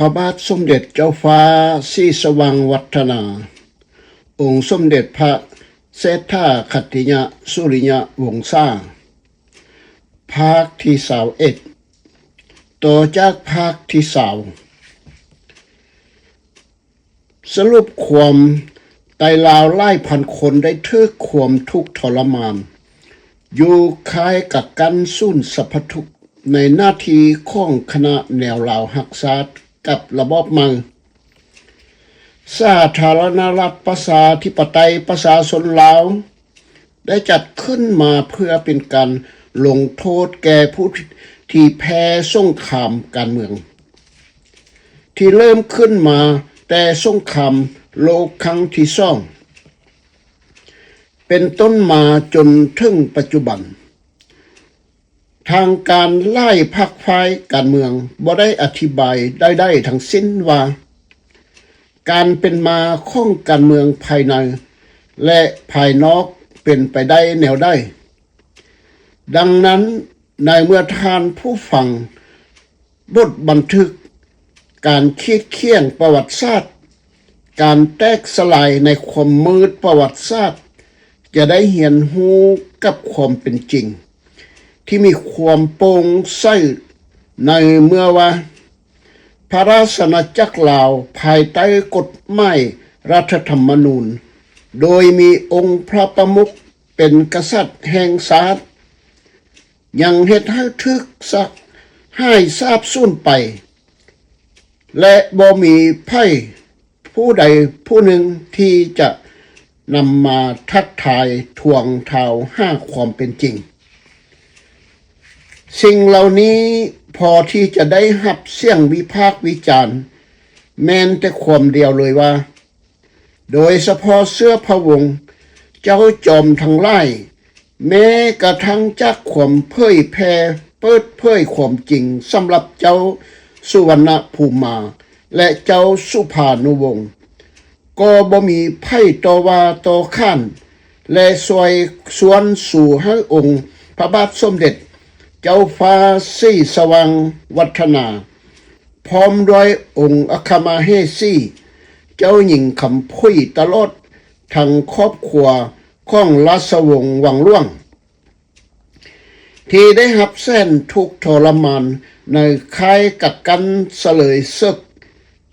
ພະບາດສົມເດັດເຈົ້າຟ້າສີສະຫວ່າງວັດທະນາ, ອົງສົມເດັດພະເສດຖາຂັດຕິຍະສຸລິຍະວົງສາ. ພາກທີຊາວເອັດ ຕໍ່ຈາກພາກທີຊາວ. ສະຫຼຸບຄວາມ, ໄທລາວຫຼາຍພັນຄົນໄດ້ຖືກຄວາມທຸກທໍລະມານ ຢູ່ຄ້າຍກັກກັນສູນສັບພະທຸກ ໃນໜ້າທີ່ຂອງຄະນະແນວລາວຮັກຊາດກັບລະບອບໃໝ່. ສາທາລະນະລັດປະຊາທິປະໄຕປະຊາຊົນລາວ ໄດ້ຈັດຂຶ້ນມາເພື່ອເປັນການລົງໂທດແກ່ຜູ້ທີ່ແພ້ສົງຄາມການເມືອງ ທີ່ເລີ່ມຂຶ້ນມາແຕ່ສົງຄາມໂລກຄັ້ງທີສອງ ເປັນຕົ້ນມາຈົນເຖິງປັດຈຸບັນ. ທາງການຫຼາຍພາກຝ່າຍການເມືອງບໍ່ໄດ້ອະທິບາຍໃດໆທັງສິ້ນວ່າ ການເປັນມາຂອງການເມືອງພາຍໃນ ແລະ ພາຍນອກເປັນໄປໄດ້ແນວໃດ. ດັ່ງນັ້ນ, ໃນເມື່ອທ່ານຜູ້ຟັງບົດບັນທຶກການຂີດຂຽນປະຫວັດສາດ, ການແຕກສະຫຼາຍໃນຄວາມມືດປະຫວັດສາດ ຈະໄດ້ຮຽນຮູ້ກັບຄວາມເປັນຈິງ ທີ່ມີຄວາມໂປ່ງໃສໃນເມື່ອວ່າ ພະລາຊະອານາຈັກລາວພາຍໃຕ້ກົດໝາຍລັດຖະທຳມະນູນ ໂດຍມີອົງພະປະມຸກເປັນກະສັດແຫ່ງຊາດ ຍັງເຮັດໃຫ້ຖືກສະ ຫາຍສາບສູນໄປ ແລະ ບໍ່ມີໃຜ ຜູ້ໃດຜູ້ໜຶ່ງທີ່ຈະນຳມາທັກທາຍທວງທາວຫາຄວາມເປັນຈິງ. ສິ່ງເຫຼົ່ານີ້ພໍທີ່ຈະໄດ້ຮັບສຽງວິພາກວິຈານ ແມ່ນແຕ່ຄວາມດຽວເລີຍວ່າ ໂດຍສະເພາະເຊື້ອພະວົງເຈົ້າຈອມທັງຫຼາຍ ແມ້ກະທັ່ງຈາກຄວາມເຜີຍແຜ່ເປີດເຜີຍຄວາມຈິງສຳລັບເຈົ້າສຸວັນນະພູມາ ແລະ ເຈົ້າສຸພານຸວົງ ກໍບໍ່ມີໃຜຕໍ່ວ່າຕໍ່ຂານ ແລະ ຊ່ວຍຊວນຊູໃຫ້ອົງພະບາດສົມເດັດເຈົ້າຟ້າສີສະຫວ່າງວັດທະນາ ພ້ອມດ້ວຍອົງອັກຄະມະເຫສີ ເຈົ້າຍິງຄຳຜຸຍ ຕະຫຼອດທັງຄອບຄົວຂອງລາຊະວົງວັງຫຼວງ ທີ່ໄດ້ຮັບແສນທຸກທໍລະມານໃນຄ້າຍກັກກັນສະເລີຍເສິກ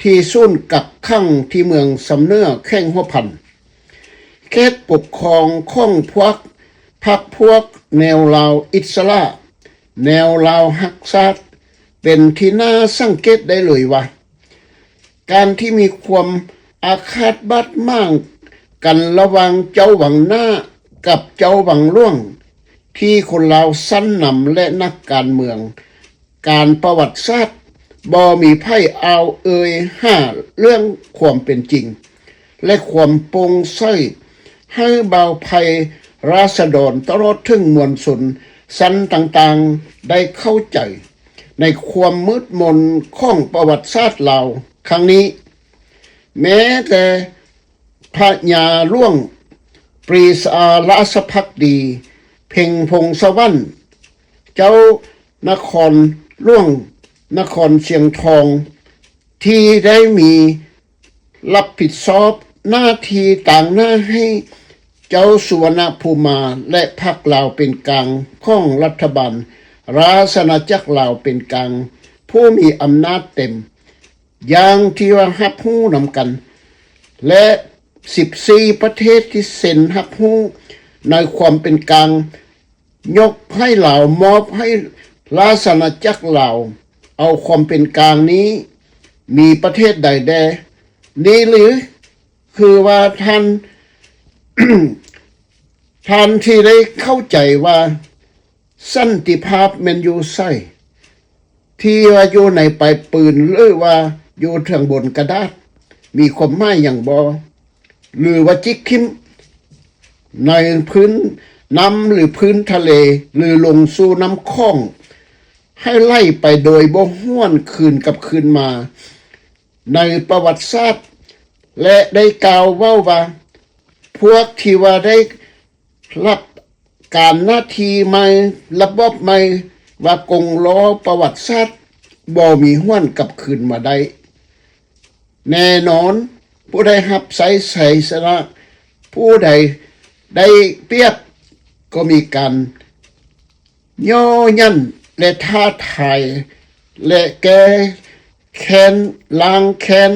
ທີ່ສູນກັກຂັງທີ່ເມືອງຊຳເໜືອ ແຂວງຫົວພັນ ເຂດປົກຄອງຂອງພວກ ພັກພວກແນວລາວອິດສະຫຼະ ແນວລາວຮັກຊາດ ເປັນທີ່ໜ້າສັງເກດໄດ້ເລີຍວ່າ ການທີ່ມີຄວາມອາຄາດບາດໝາງກັນລະຫວ່າງເຈົ້າວັງໜ້າກັບເຈົ້າວັງຫຼວງ ທີ່ຄົນລາວຊັ້ນນຳ ແລະ ນັກການເມືອງ ການປະຫວັດສາດ ບໍ່ມີໃຜອ້າວເອີ່ຍຫາເລື່ອງຄວາມເປັນຈິງ ແລະ ຄວາມໂປ່ງໃສ ໃຫ້ບ່າວໄພລາຊະດອນ ຕະຫຼອດເຖິງມວນຊົນຊັ້ນຕ່າງໆ ໄດ້ເຂົ້າໃຈໃນຄວາມມືດມົນຂອງປະຫວັດສາດລາວຄັ້ງນີ້. ແມ້ແຕ່ພະຍາຫຼວງປຣີຊາລາຊະພັກດີ ເພັງພົງສະຫວັນ ເຈົ້ານະຄອນຫຼວງນະຄອນຊຽງທອງ ທີ່ໄດ້ມີ ຮັບຜິດຊອບໜ້າທີ່ຕາງໜ້າໃຫ້ເຈົ້າສຸວັນນະພູມາ ແລະ ພັກລາວເປັນກາງຂອງລັດຖະບານລາຊະອານາຈັກລາວເປັນກາງ ຜູ້ມີອຳນາດເຕັມ ຢ່າງທີ່ວ່າຮັບຮູ້ນຳກັນ ແລະ ສິບສີ່ປະເທດທີ່ເຊັນຮັບຮູ້ໃນຄວາມເປັນກາງ ຍົກໃຫ້ລາວ ມອບໃຫ້ລາຊະອານາຈັກລາວເອົາຄວາມເປັນກາງນີ້ ມີປະເທດໃດແດ່? ນີ້ຫຼື ຄືວ່າທ່ານ ທ່ານທີ່ໄດ້ເຂົ້າໃຈວ່າສັນຕິພາບແມ່ນຢູ່ໃສ? ທີ່ວ່າຢູ່ໃນປາຍປືນ ຫຼືວ່າຢູ່ເທິງບົນກະດາດ ມີຄວາມໝາຍຫຍັງບໍ່? ຫຼືວ່າຈິກຖິ້ມໃນພື້ນນ້ຳ ຫຼືພື້ນທະເລ ຫຼືລົງສູ່ນ້ຳຂອງ ໃຫ້ໄຫຼໄປໂດຍບໍ່ຫວນຄືນກັບຄືນມາໃນປະຫວັດສາດ ແລະ ໄດ້ກ່າວເວົ້າວ່າ ພວກທີ່ວ່າໄດ້ ລັບການໜ້າທີ່ໃໝ່ ລະບອບໃໝ່ ວ່າກົງລໍ້ປະຫວັດສາດ ບໍ່ມີຫວນກັບຄືນມາໄດ້ ແນ່ນອນ ຜູ້ໃດຮັບໃຊ້ໄຊຊະນະ ຜູ້ໃດໄດ້ປຽບ ກໍມີການຍໍຍັ້ນ ແລະ ທ້າທາຍ ແລະ ແກ້ແຄ້ນ ລ້າງແຄ້ນ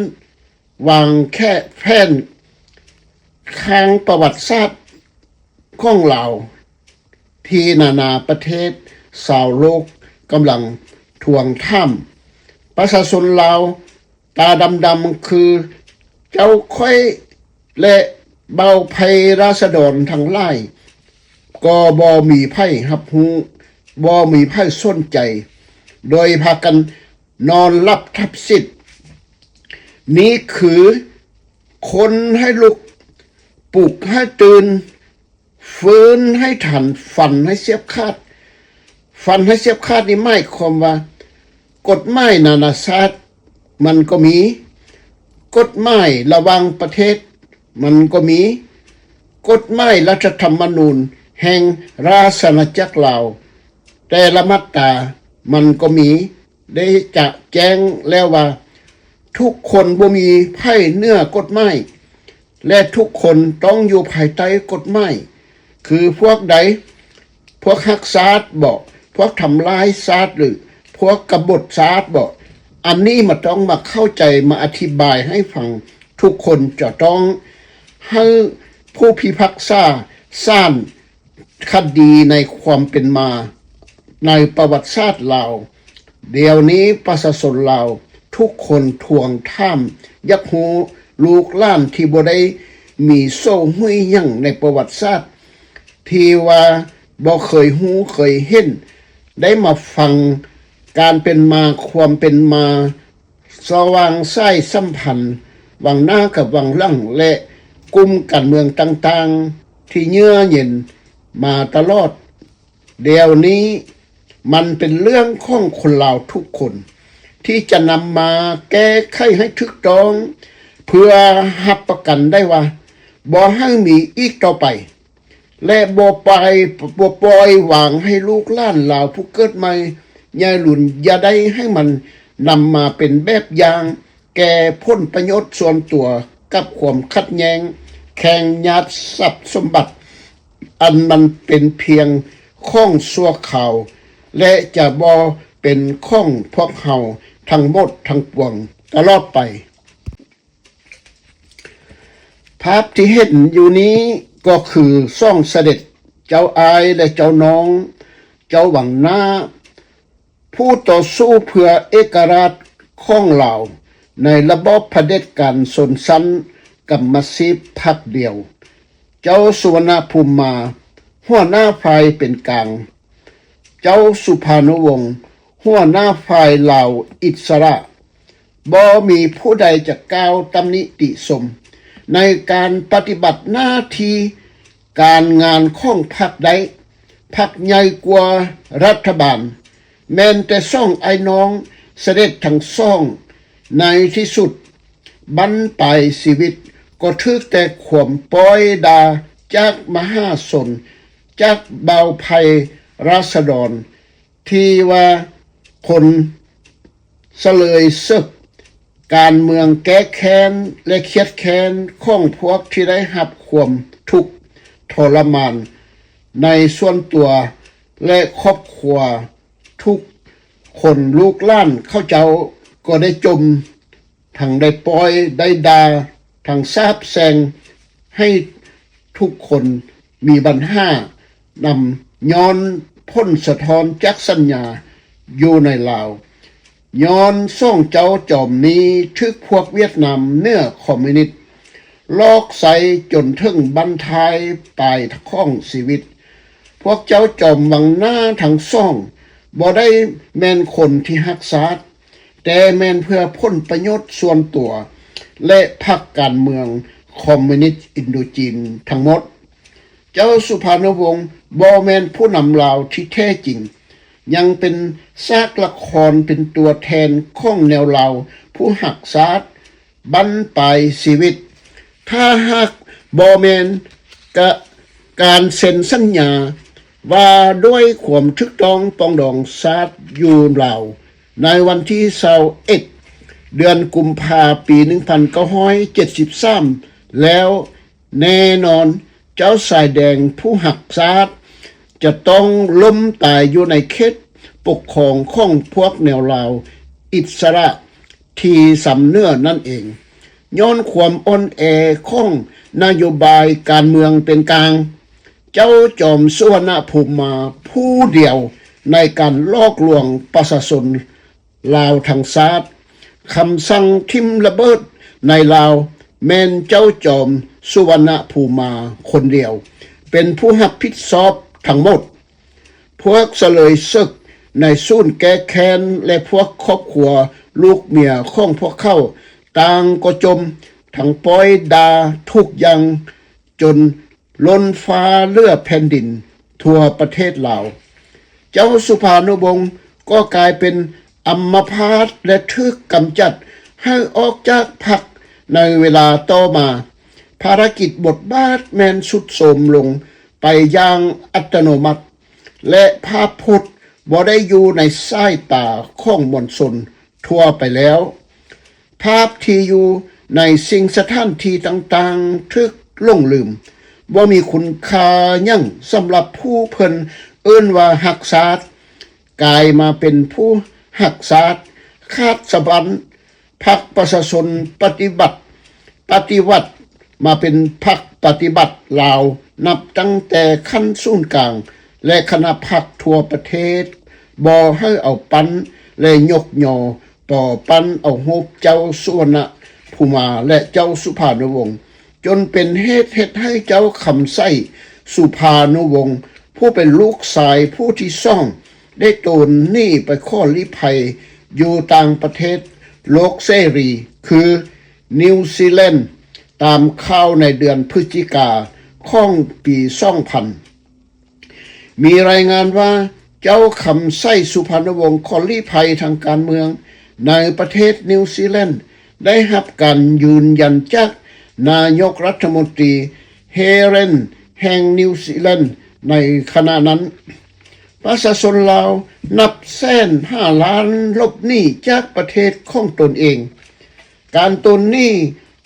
ຫວ່າງແຄບແຄ້ນ ທາງປະຫວັດສາດຂອງລາວ ທີ່ນານາປະເທດຊາວໂລກກຳລັງທວງຖາມ. ປະຊາຊົນລາວຕາດຳໆ ຄືເຈົ້າຂ້ອຍ ແລະ ເຜົ່າໄພຣາສະດອນທັງຫຼາຍ ກໍບໍ່ມີໃຜຮັບຮູ້, ບໍ່ມີໃຜສົນໃຈ, ໂດຍພາກັນນອນຫຼັບທັບສິດ. ນີ້ຄືຄົນໃຫ້ລຸກ, ປຸກໃຫ້ຕື່ນ, ຟື້ນໃຫ້ທັນ, ຟັນໃຫ້ສຽບຂາດ. ຟັນໃຫ້ສຽບຂາດນີ້ໝາຍຄວາມວ່າ ກົດໝາຍນານາຊາດມັນກໍມີ, ກົດໝາຍລະຫວ່າງປະເທດມັນກໍມີ, ກົດໝາຍລັດຖະທຳມະນູນແຫ່ງລາຊະອານາຈັກລາວ ແຕ່ລະມາດຕາມັນກໍມີ ໄດ້ຈະແຈ້ງແລ້ວວ່າ ທຸກຄົນບໍ່ມີໃຜເໜືອກົດໝາຍ ແລະ ທຸກຄົນຕ້ອງຢູ່ພາຍໃຕ້ກົດໝາຍ. ຄືພວກໃດ? ພວກຮັກຊາດບໍ? ພວກທຳລາຍຊາດ ຫຼື ພວກກະບົດຊາດບໍ? ອັນນີ້ມາຕ້ອງມາເຂົ້າໃຈ ມາອະທິບາຍໃຫ້ຟັງ. ທຸກຄົນຈະຕ້ອງໃຫ້ຜູ້ພິພາກສາສານ ຄະດີໃນຄວາມເປັນມາໃນປະຫວັດສາດລາວ. ດຽວນີ້ປະຊາຊົນລາວທຸກຄົນທວງຖາມ ຢາກຮູ້ລູກຫຼານທີ່ບໍ່ໄດ້ມີໂສ້ຫຸ້ຍຫຍັງໃນປະຫວັດສາດ ທີ່ວ່າບໍ່ເຄີຍຮູ້ເຄີຍເຫັນ ໄດ້ມາຟັງການເປັນມາ ຄວາມເປັນມາ ສະຫວ່າງສາຍສຳພັນຫວ່າງໜ້າກັບຫວ່າງຫຼັງ ແລະ ກຸ່ມການເມືອງຕ່າງໆ ທີ່ເຍືອເຢັນມາຕະຫຼອດ. ດຽວນີ້ມັນເປັນເລື່ອງຂອງຄົນລາວທຸກຄົນ ທີ່ຈະນຳມາແກ້ໄຂໃຫ້ຖືກຕ້ອງ ເພື່ອຮັບປະກັນໄດ້ວ່າ ບໍ່ໃຫ້ມີອີກຕໍ່ໄປ. ແລະ ບໍ່ປ່ອຍ ບໍ່ປ່ອຍວາງໃຫ້ລູກຫຼານລາວຜູ້ເກີດໃໝ່ ໃຫຍ່ລຸນ ຢ່າໄດ້ໃຫ້ມັນນຳມາເປັນແບບຢ່າງແກ່ຜົນປະໂຫຍດສ່ວນຕົວ ກັບຄວາມຂັດແຍ່ງແຂ່ງຍາດຊັບສົມບັດ ອັນມັນເປັນພຽງຂອງຊົ່ວຄາວ ແລະ ຈະບໍ່ເປັນຂອງພວກເຮົາທັງໝົດທັງປວງຕະຫຼອດໄປ. ພາບທີ່ເຫັນຢູ່ນີ້ກໍຄືສອງສະເດັດ ເຈົ້າອ້າຍ ແລະ ເຈົ້ານ້ອງ ເຈົ້າຫວັງໜ້າ ຜູ້ຕໍ່ສູ້ເພື່ອເອກະລາດຂອງລາວ ໃນລະບອບຜະເດັດການຊົນຊັ້ນກຳມະສິດພັກດຽວ, ເຈົ້າສຸວັນນະພູມມາ ຫົວໜ້າຝ່າຍເປັນກາງ, ເຈົ້າສຸພານຸວົງ ຫົວໜ້າຝ່າຍລາວອິດສະຫຼະ. ບໍ່ມີຜູ້ໃດຈະກ່າວຕຳໜິຕິຊົມໃນການປະຕິບັດໜ້າທີ່ການງານຂອງພັກໄດ້. ພັກໃຫຍ່ກວ່າລັດຖະບານ, ແມ່ນແຕ່ສອງອ້າຍນ້ອງສະເດັດທັງສອງ. ໃນທີ່ສຸດ ບັ້ນປາຍຊີວິດກໍຖືກແຕ່ຄວາມປ້ອຍດ່າຈາກມະຫາຊົນ, ຈາກເຜົ່າໄພຣາສະດອນ ທີ່ວ່າຄົນສະເລີຍເສິກການເມືອງແກ້ແຄ້ນ ແລະ ຄຽດແຄ້ນຂອງພວກທີ່ໄດ້ຮັບຄວາມທຸກທໍລະມານໃນສ່ວນຕົວ ແລະ ຄອບຄົວທຸກຄົນ. ລູກຫຼານເຂົາເຈົ້າກໍໄດ້ຈົມ ທັງໄດ້ປ້ອຍ, ໄດ້ດ່າ, ທັງສາບແຊ່ງໃຫ້ທຸກຄົນມີບັນຫານຳ ຍ້ອນຜົນສະທ້ອນຈາກສັນຍາຢູ່ໃນລາວ. ຍ້ອນສອງເຈົ້າຈອມນີ້ຖືກພວກຫວຽດນາມເໜືອຄອມມິວນິດຫຼອກໃຊ້ຈົນເຖິງບັ້ນທ້າຍປາຍຂອງຊີວິດ. ພວກເຈົ້າຈອມຫວັງໜ້າທັງສອງ ບໍ່ໄດ້ແມ່ນຄົນທີ່ຮັກຊາດ, ແຕ່ແມ່ນເພື່ອຜົນປະໂຫຍດສ່ວນຕົວ ແລະ ພັກການເມືອງຄອມມິວນິດອິນໂດຈີນທັງໝົດ. ເຈົ້າສຸພານຸວົງບໍ່ແມ່ນຜູ້ນຳລາວທີ່ແທ້ຈິງ, ຍັງເປັນສາກລະຄອນ ເປັນຕົວແທນຂອງແນວລາວຜູ້ຮັກຊາດ ບັ້ນປາຍຊີວິດ. ຖ້າຫາກບໍ່ແມ່ນກະ ການເຊັນສັນຍາວ່າດ້ວຍຄວາມຖືກຕ້ອງປອງດອງຊາດຢູ່ລາວ ໃນວັນທີຊາວເອັດ ເດືອນກຸມພາປີໜຶ່ງພັນເກົ້າຮ້ອຍເຈັດສິບສາມແລ້ວ. ແນ່ນອນ, ເຈົ້າຊາຍແດງຜູ້ຮັກຊາດຈະຕ້ອງລົ້ມຕາຍຢູ່ໃນເຂດປົກຄອງຂອງພວກແນວລາວອິດສະຫຼະທີ່ຊຳເໜືອນັ້ນເອງ. ຍ້ອນຄວາມອ່ອນແອຂອງນະໂຍບາຍການເມືອງເປັນກາງ, ເຈົ້າຈອມສຸວັນນະພູມາຜູ້ດຽວໃນການຫຼອກລວງປະຊາຊົນ ລາວທັງຊາດ. ຄຳສັ່ງຖິ້ມລະເບີດໃນລາວ ແມ່ນເຈົ້າຈອມສຸວັນນະພູມາຄົນດຽວເປັນຜູ້ຮັບຜິດຊອບທັງໝົດ. ພວກສະເລີຍເສິກໃນສູນແກ້ແຄ້ນ ແລະ ພວກຄອບຄົວລູກເມຍຂອງພວກເຂົາຕ່າງກໍຈົມທັງປ້ອຍດ່າທຸກຢ່າງ ຈົນລົ້ນຟ້າເຫຼືອແຜ່ນດິນທົ່ວປະເທດລາວ. ເຈົ້າສຸພານຸວົງກໍກາຍເປັນອຳມະພາດ ແລະ ຖືກກຳຈັດໃຫ້ອອກຈາກພັກໃນເວລາຕໍ່ມາ. ພາລະກິດບົດບາດແມ່ນຊຸດໂຊມລົງໄປຢ່າງອັດຕະໂນມັດ ແລະ ພາບພົດບໍ່ໄດ້ຢູ່ໃນສາຍຕາຂອງມວນຊົນທົ່ວໄປແລ້ວ. ພາບທີ່ຢູ່ໃນສິ່ງສະຖານທີ່ຕ່າງໆຖືກຫຼົງລືມ, ບໍ່ມີຄຸນຄ່າຫຍັງສຳລັບຜູ້ເພິ່ນເອີ້ນວ່າຮັກຊາດ, ກາຍມາເປັນຜູ້ຮັກຊາດຂາດສະບັ້ນ. ພັກປະຊາຊົນປະຕິບັດ ປະຕິວັດມາເປັນພັກປະຕິບັດລາວ ນັບຕັ້ງແຕ່ຂັ້ນສູນກາງ ແລະ ຄະນະພັກທົ່ວປະເທດ ບໍ່ໃຫ້ເອົາປັ້ນ ແລະ ຍົກຍໍ ປໍປັ້ນເອົາຮູບເຈົ້າສຸວັນນະພູມາ ແລະ ເຈົ້າສຸພານຸວົງ ຈົນເປັນເຫດເຮັດໃຫ້ເຈົ້າຄຳໄຊ ສຸພານຸວົງ ຜູ້ເປັນລູກຊາຍຜູ້ທີສອງ ໄດ້ໂຕນໜີໄປຂໍລີ້ໄພຢູ່ຕ່າງປະເທດ ໂລກເສລີ ຄື ນິວຊີແລນ ຕາມຂ່າວໃນເດືອນພຶສຈິກາຂອງປີສອງພັນ. ມີລາຍງານວ່າ ເຈົ້າຄຳໄຊ ສຸພານຸວົງ ຂໍລີ້ໄພທາງການເມືອງໃນປະເທດນິວຊີແລນ ໄດ້ຮັບການຢືນຢັນຈາກນາຍົກລັດຖະມົນຕີ ເຮເຣນ ແຫ່ງນິວຊີແລນໃນຂະນະນັ້ນ. ປະຊາຊົນລາວນັບແສນຫ້າລ້ານຫຼົບໜີຈາກປະເທດຂອງຕົນເອງ. ການໂຕນໜີ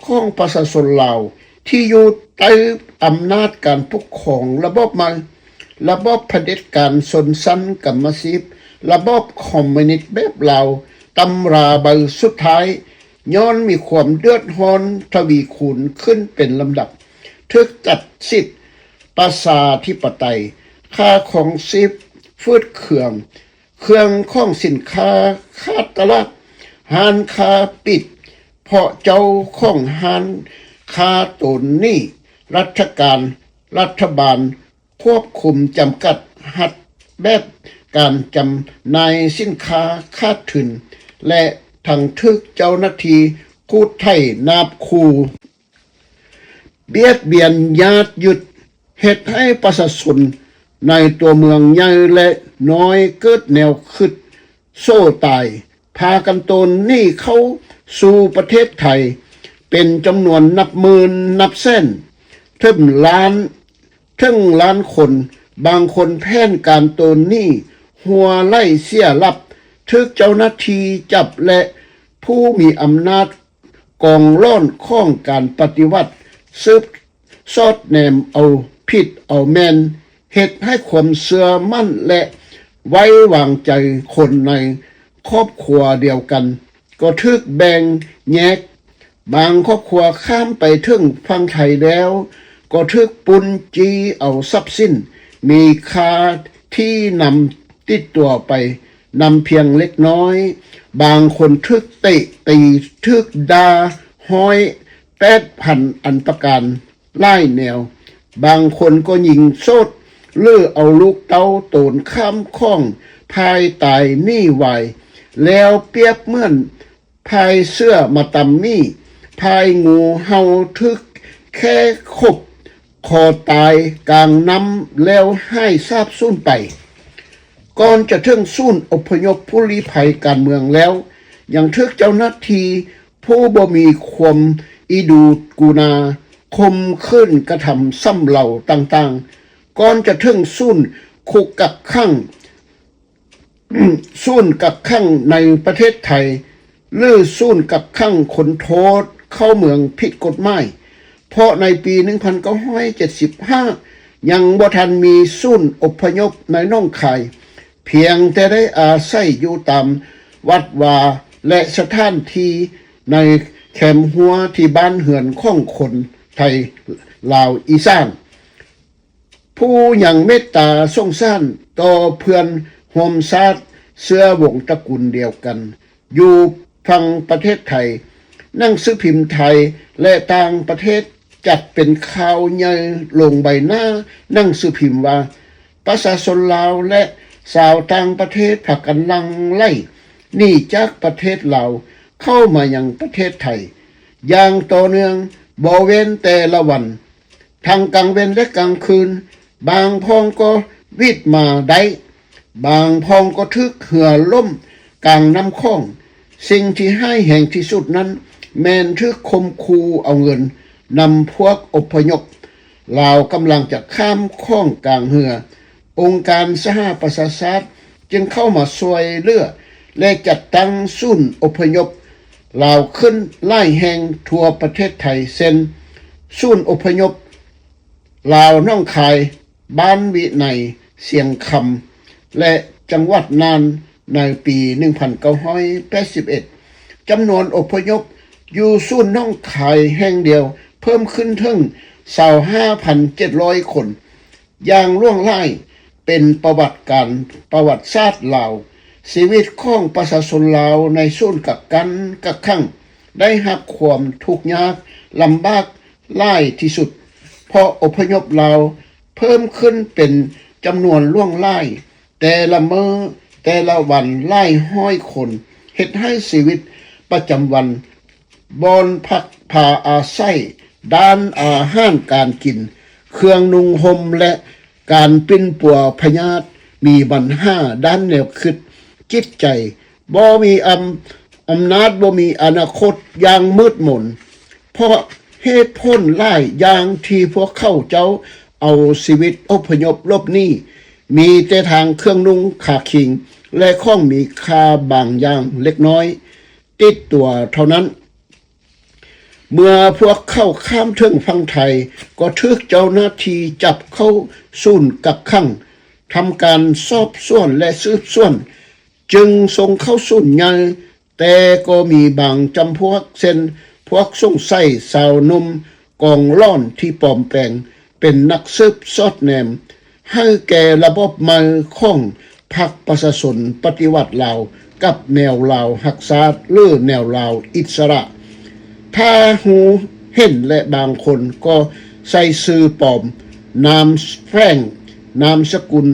ຂອງປະຊາຊົນລາວທີ່ຢູ່ໃຕ້ອຳນາດການປົກຄອງລະບອບໃໝ່, ລະບອບຜະເດັດການຊົນຊັ້ນກຳມະສິດ, ລະບອບຄອມມູນິດແບບລາວ, ຕຳລາໃບສຸດທ້າຍ, ຍ້ອນມີຄວາມເດືອດຮ້ອນທະວີຄູນຂຶ້ນເປັນລຳດັບ, ຖືກຕັດສິດປະຊາທິປະໄຕ, ຄ່າຄອງຊີບຝືດເຄືອງ, ເຄື່ອງຂອງສິນຄ້າຂາດຕະຫຼາດ, ຮ້ານຄ້າປິດ ເພາະເຈົ້າຂອງຮ້ານຄ້າໂຕນໜີ, ລັດຖະການ, ລັດຖະບານຄວບຄຸມຈຳກັດຮັດແບບການຈຳໜ່າຍສິນຄ້າຂາດທຶນ ແລະ ທັງຖືກເຈົ້າໜ້າທີ່ຂູດໄຖນາບຂູ່ ບຽດບຽນຍາດຫຍຸດ, ເຮັດໃຫ້ປະຊາຊົນໃນຕົວເມືອງໃຫຍ່ ແລະ ນ້ອຍເກີດແນວຄຶດໂສຕາຍ, ພາກັນໂຕນໜີເຂົ້າສູ່ປະເທດໄທ ເປັນຈຳນວນນັບໝື່ນນັບແສນ ເຖິງລ້ານ, ເຖິງລ້ານຄົນ. ບາງຄົນແຜນການໂຕນໜີ ຮົ່ວໄຫຼເສຍຫຼັບ, ຖືກເຈົ້າໜ້າທີ່ຈັບ ແລະ ຜູ້ມີອຳນາດ ກອງຫຼອນຂອງການປະຕິວັດ ສືບສອດແນມເອົາຜິດເອົາແມ່ນ, ເຮັດໃຫ້ຄວາມເຊື່ອໝັ້ນ ແລະ ໄວ້ວາງໃຈຄົນໃນຄອບຄົວດຽວກັນກໍຖືກແບ່ງແຍກ. ບາງຄອບຄົວຂ້າມໄປເຖິງຝັ່ງໄທແລ້ວ ກໍຖືກປຸ້ນຈີ້ເອົາຊັບສິນມີຄ່າທີ່ນຳຕິດຕົວໄປນຳພຽງເລັກນ້ອຍ. ບາງຄົນຖືກເຕະຕີ, ຖືກດ່າຮ້ອຍແປດພັນອັນປະການຫຼາຍແນວ. ບາງຄົນກໍຍິງໂສດ ຫຼື ເອົາລູກເຕົ້າໂຕນຂ້າມຂອງພາຍຕາຍໜີວາຍ, ແລ້ວປຽບເໝືອນ ພາຍເສືອມາຕຳໝີ, ພາຍງູເຫົ່າຖືກແຂ້ຂົບຄໍຕາຍກາງນ້ຳແລ້ວຫາຍສາບສູນໄປ. ກ່ອນຈະເຖິງສູນອົບພະຍົບຜູ້ລີ້ໄພການເມືອງແລ້ວ ຍັງຖືກເຈົ້າໜ້າທີ່ຜູ້ບໍ່ມີຄວາມອີດູກູນາຂົ່ມຂືນກະທຳຊຳເລົາຕ່າງໆ. ກ່ອນຈະເຖິງສູນຄຸກກັກຂັງ ສູນກັກຂັງໃນປະເທດໄທ ຫຼືສູນກັກຂັງຄົນໂທດເຂົ້າເມືອງຜິດກົດໝາຍ, ເພາະໃນປີໜຶ່ງພັນເກົ້າຮ້ອຍເຈັດສິບຫ້າ ຍັງບໍ່ທັນມີສູນອົບພະຍົບໃນໜອງຄາຍ, ພຽງແຕ່ໄດ້ອາໄສຢູ່ຕາມວັດວາ ແລະ ສະຖານທີ່ໃນແຄມຮົ້ວທີ່ບ້ານເຮືອນຂອງຄົນໄທລາວອີສານ. ຜູ້ຍັງເມດຕາສົງສານຕໍ່ເພື່ອນຮ່ວມຊາດເຊື້ອວົງຕະກຸນດຽວກັນຢູ່ຝັ່ງປະເທດໄທ, ໜັງສືພິມໄທ ແລະ ຕ່າງປະເທດຈັດເປັນຂ່າວໃຫຍ່ລົງໃບໜ້າໜັງສືພິມວ່າ ປະຊາຊົນລາວ ແລະ ຊາວຕ່າງປະເທດພາກັນຫຼັ່ງໄຫຼໜີຈາກປະເທດລາວເຂົ້າມາຍັງປະເທດໄທຢ່າງຕໍ່ເນື່ອງ, ບໍ່ເວັ້ນແຕ່ລະວັນ, ທັງກາງເວັນ ແລະ ກາງຄືນ, ບາງພ້ອງກໍຫວິດມາໄດ້, ບາງພ້ອງກໍຖືກເຮືອລົ້ມກາງນ້ຳຂອງ. ສິ່ງທີ່ຮ້າຍແຮງທີ່ສຸດນັ້ນແມ່ນຖືກຂົ່ມຂູ່ເອົາເງິນນຳພວກອົບພະຍົບລາວກຳລັງຈະຂ້າມຂອງກາງເຮືອ. ອົງການສະຫະປະຊາຊາດຈຶ່ງເຂົ້າມາຊ່ວຍເຫຼືອ ແລະ ຈັດຕັ້ງສູນອົບພະຍົບລາວຂຶ້ນຫຼາຍແຫ່ງທົ່ວປະເທດໄທ ເຊັ່ນ ສູນອົບພະຍົບລາວໜອງຄາຍ, ບ້ານວິໄນ, ຊຽງຄຳ ແລະ ຈັງຫວັດນ່ານ ໃນປີໜຶ່ງພັນເກົ້າຮ້ອຍແປດສິບເອັດ. ຈຳນວນອົບພະຍົບຢູ່ສູນໜອງຄາຍແຫ່ງດຽວເພີ່ມຂຶ້ນເຖິງຊາວຫ້າພັນເຈັດຮ້ອຍຄົນ. ຢ່າງຫຼວງຫຼາຍເປັນປະຫວັດການ ປະຫວັດສາດລາວ, ຊີວິດຂອງປະຊາຊົນລາວໃນສູນກັກກັນກັກຂັງໄດ້ຮັບຄວາມທຸກຍາກລຳບາກຫຼາຍທີ່ສຸດ, ເພາະອົບພະຍົບລາວເພີ່ມຂຶ້ນເປັນຈຳນວນຫຼວງຫຼາຍ ແຕ່ລະມື້ແຕ່ລະວັນຫຼາຍຮ້ອຍຄົນ, ເຮັດໃຫ້ຊີວິດປະຈຳວັນ, ບ່ອນພັກພາອາໄສ, ດ້ານອາຫານການກິນ, ເຄື່ອງນຸ່ງຫົ່ມ ແລະ ການປິ່ນປົວພະຍາດ, ມີບັນຫາດ້ານແນວຄິດ, ຈິດໃຈ, ບໍ່ມີອຳ, ອຳນາດ, ບໍ່ມີອະນາຄົດຢ່າງມືດມົນ. ເພາະເຫດຜົນຫຼາຍຢ່າງທີ່ພວກເຂົາເຈົ້າເອົາຊີວິດອົບພະຍົບຫຼົບໜີ, ມີແຕ່ທາງເຄື່ອງນຸ່ງ, ຜ້າຄີງ ແລະ ຂອງມີຄ່າບາງຢ່າງເລັກນ້ອຍຕິດຕົວເທົ່ານັ້ນ. ເມື່ອພວກເຂົາຂ້າມເຖິງຝັ່ງໄທ, ກໍຖືກເຈົ້າໜ້າທີ່ຈັບເຂົ້າສູນກັກຂັງ, ທຳການສອບສວນ ແລະ ສືບສວນ, ຈຶ່ງສົ່ງເຂົ້າສູນໃຫຍ່, ແຕ່ກໍມີບາງຈຳພວກ ເຊັ່ນ ພວກສົງໄສຊາວໜຸ່ມກອງຫຼອນທີ່ປອມແປງເປັນນັກສືບສອດແນມ ໃຫ້ແກ່ລະບອບໃໝ່ຂອງພັກປະຊາຊົນປະຕິວັດລາວ ກັບແນວລາວຮັກຊາດ ຫຼື ແນວລາວອິດສະຫຼະ. ຖ້າຮູ້ເຫັນ ແລະ ບາງຄົນກໍໃສ່ຊື່ປອມ, ນາມແຝງ, ນາມສະກຸນ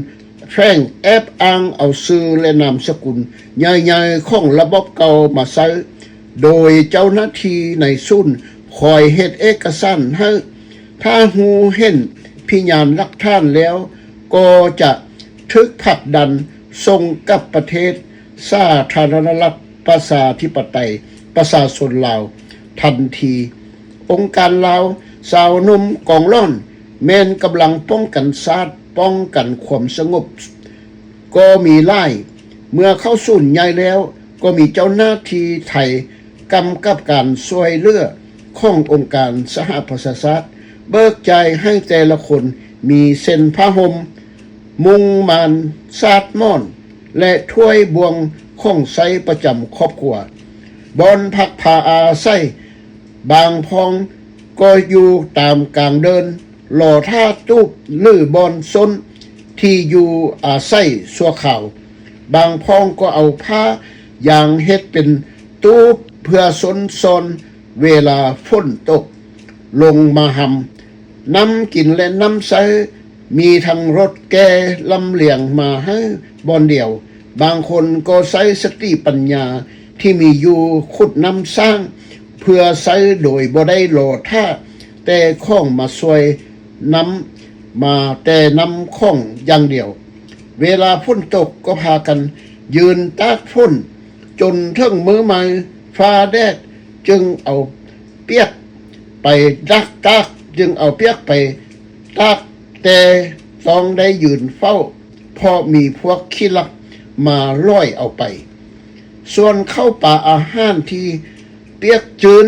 ແຝງ, ແອບອ້າງເອົາຊື່ ແລະ ນາມສະກຸນໃຫຍ່ໆຂອງລະບອບເກົ່າມາໃຊ້, ໂດຍເຈົ້າໜ້າທີ່ໃນສູນຄອຍເຮັດເອກະສານໃຫ້. ຖ້າຮູ້ເຫັນພະຍານຫຼັກຖານແລ້ວ ກໍຈະຖືກຜັກດັນສົ່ງກັບປະເທດສາທາລະນະລັດ ປະຊາທິປະໄຕ ປະຊາຊົນລາວທັນທີ. ອົງການລາວຊາວໜຸ່ມກອງຫຼອນ ແມ່ນກຳລັງປ້ອງກັນຊາດ, ປ້ອງກັນຄວາມສະຫງົບ ກໍມີຫຼາຍ. ເມື່ອເຂົ້າສູນໃຫຍ່ແລ້ວ, ກໍມີເຈົ້າໜ້າທີ່ໄທກຳກັບການຊ່ວຍເຫຼືອຂອງອົງການສະຫະປະຊາຊາດ, ເບີກຈ່າຍໃຫ້ແຕ່ລະຄົນມີເຊັ່ນຜ້າຫົ່ມ, ມຸງມ່ານ, ສາດໝອນ ແລະ ຖ້ວຍບ່ວງຂອງໃຊ້ປະຈຳຄອບຄົວ. ບ່ອນພັກພາອາໄສບາງພ້ອງກໍຢູ່ຕາມກາງເດີ່ນ, ລໍຖ້າຕູບ ຫຼື ບ່ອນຊົນທີ່ຢູ່ອາໄສຊົ່ວຄາວ. ບາງພ້ອງກໍເອົາຜ້າຢາງເຮັດເປັນຕູບເພື່ອຊົນຊ່ອນເວລາຝົນຕົກລົງມາຮ່ຳ. ນ້ຳກິນ ແລະ ນ້ຳໃຊ້ ມີທັງລົດແກ່ລຳລຽງມາໃຫ້ບ່ອນດຽວ. ບາງຄົນກໍໃຊ້ສະຕິປັນຍາທີ່ມີຢູ່ຂຸດນ້ຳສ້າງເພື່ອໃຊ້ໂດຍບໍ່ໄດ້ລໍຖ້າແຕ່ຂອງມາຊ່ວຍ, ນຳມາແຕ່ນ້ຳຂອງຢ່າງດຽວ. ເວລາຝົນຕົກກໍພາກັນຢືນຕາກຝົນຈົນເຖິງມື້ໃໝ່ຟ້າແດດຈຶ່ງເອົາປຽກໄປຕາກ, ຕາກ, ຈຶ່ງເອົາປຽກໄປຕາກ, ແຕ່ຕ້ອງໄດ້ຢືນເຝົ້າ ເພາະມີພວກຂີ້ລັກມາຫຼອຍເອົາໄປ. ສ່ວນເຂົ້າປາອາຫານທີ່ປຽກຈືນ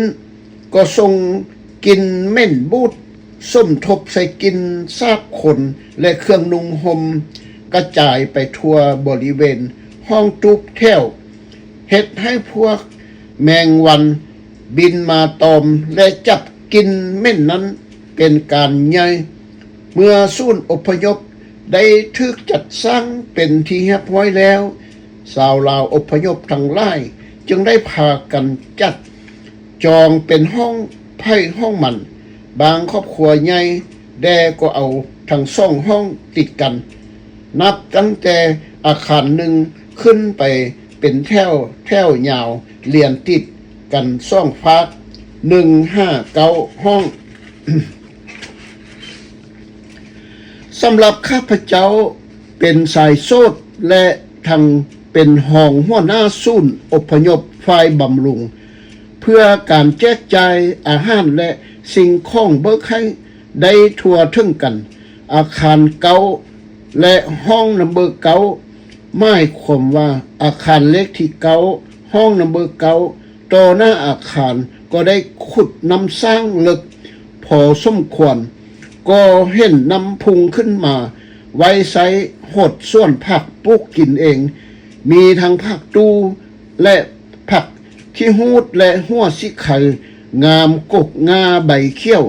ກໍສົ່ງກິ່ນເໝັນບູດ ສົມທົບໃສ່ກິ່ນສາບຄົນ ແລະ ເຄື່ອງນຸ່ງຫົ່ມ ກະຈາຍໄປທົ່ວບໍລິເວນຫ້ອງຕູບແຖວ ເຮັດໃຫ້ພວກແມງວັນບິນມາຕອມ ແລະ ຈັບກິ່ນເໝັນນັ້ນເປັນການໃຫຍ່. ເມື່ອສູນອົບພະຍົບໄດ້ຖືກຈັດສ້າງເປັນທີ່ຮຽບຮ້ອຍແລ້ວ, ຊາວລາວອົບພະຍົບທັງຫຼາຍຈຶ່ງໄດ້ພາກັນຈັດຈອງເປັນຫ້ອງໃຜຫ້ອງມັນ, ບາງຄອບຄົວໃຫຍ່ແດ່ກໍເອົາທັງສອງຫ້ອງຕິດກັນ, ນັບຕັ້ງແຕ່ອາຄານໜຶ່ງຂຶ້ນໄປເປັນແຖວ, ແຖວຍາວລຽນຕິດກັນສອງຟາກ, ໜຶ່ງຫາເກົ້າຫ້ອງ. ສຳລັບຂ້າພະເຈົ້າເປັນຊາຍໂສດ ແລະ ທັງເປັນຮອງຫົວໜ້າສູນອົບພະຍົບຝ່າຍບຳລຸງ ເພື່ອການແຈກຈ່າຍອາຫານ ແລະ ສິ່ງຂອງເບີກໃຫ້ໄດ້ທົ່ວເຖິງກັນ. ອາຄານເກົ້າ ແລະ ຫ້ອງນຳເບີເກົ້າ ໝາຍຄວາມວ່າອາຄານເລກທີເກົ້າ ຫ້ອງນຳເບີເກົ້າ ຕໍ່ໜ້າອາຄານກໍໄດ້ຂຸດນ້ຳສ້າງເລິກພໍສົມຄວນ, ກໍເຫັນນ້ຳພຸ່ງຂຶ້ນມາໄວ້ໃຊ້ຫົດສວນຜັກປູກກິນເອງ, ມີທັງຜັກຕູ້ ແລະ ຜັກຂີ້ຫູດ ແລະ ຫົວສີໄຄ ງາມກົກງ່າໃບຂຽວ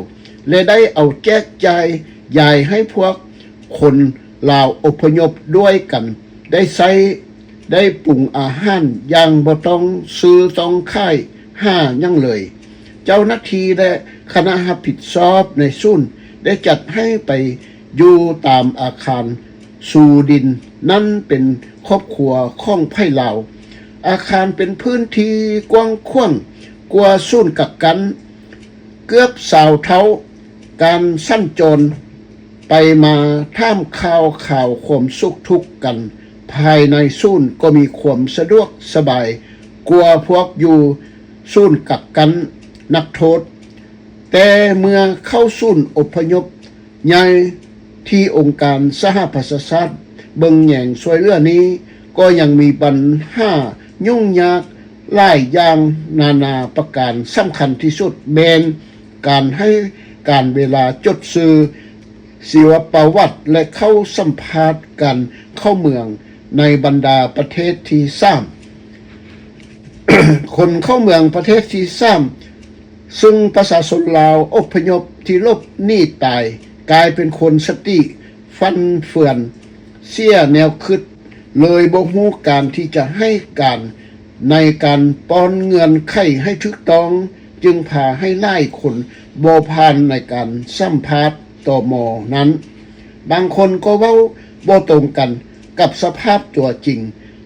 ແລະ ໄດ້ເອົາແຈກຈ່າຍຢາຍໃຫ້ພວກຄົນລາວອົບພະຍົບດ້ວຍກັນໄດ້ໃຊ້ ໄດ້ປຸງອາຫານຢ່າງບໍ່ຕ້ອງຊື້ຕ້ອງຂາຍຫາຫຍັງເລີຍ. ເຈົ້າໜ້າທີ່ ແລະ ຄະນະຮັບຜິດຊອບໃນສູນໄດ້ຈັດໃຫ້ໄປຢູ່ຕາມອາຄານ ສູ່ດິນນັ້ນເປັນຄອບຄົວຂອງໃຜລາວ. ອາຄານເປັນພື້ນທີ່ກວ້າງຂວາງກວ່າສູນກັກກັນເກືອບຊາວເທົ່າ. ການສັນຈອນໄປມາ, ຖາມຂ່າວຄາວຄວາມສຸກທຸກກັນພາຍໃນສູນກໍມີຄວາມສະດວກສະບາຍກວ່າພວກຢູ່ສູນກັກກັນນັກໂທດ. ແຕ່ເມື່ອເຂົ້າສູນອົບພະຍົບ ໃຫຍ່ທີ່ອົງການສະຫະປະຊາຊາດເບິ່ງແຍງຊ່ວຍເຫຼືອນີ້ ກໍຍັງມີບັນຫາຫຍຸ້ງຍາກຫຼາຍຢ່າງນານາປະການ. ສຳຄັນທີ່ສຸດແມ່ນການໃຫ້ການເວລາຈົດຊື່ຊີວະປະຫວັດ ແລະ ເຂົ້າສຳພາດການເຂົ້າເມືອງໃນບັນດາປະເທດທີສາມ. ຄົນເຂົ້າເມືອງປະເທດທີສາມ ຊຶ່ງປະຊາຊົນລາວອົບພະຍົບທີ່ຫຼົບໜີຕາຍ ກາຍເປັນຄົນສະຕິຟັ່ນເຟືອນ, ເສຍແນວຄິດ, ເລີຍບໍ່ຮູ້ການທີ່ຈະໃຫ້ການໃນການປ້ອນເງື່ອນໄຂໃຫ້ຖືກຕ້ອງ, ຈຶ່ງພາໃຫ້ຫຼາຍຄົນບໍ່ຜ່ານໃນການສຳພາດ ຕມ ນັ້ນ. ບາງຄົນກໍເວົ້າບໍ່ຕົງກັນກັບສະພາບຕົວຈິງ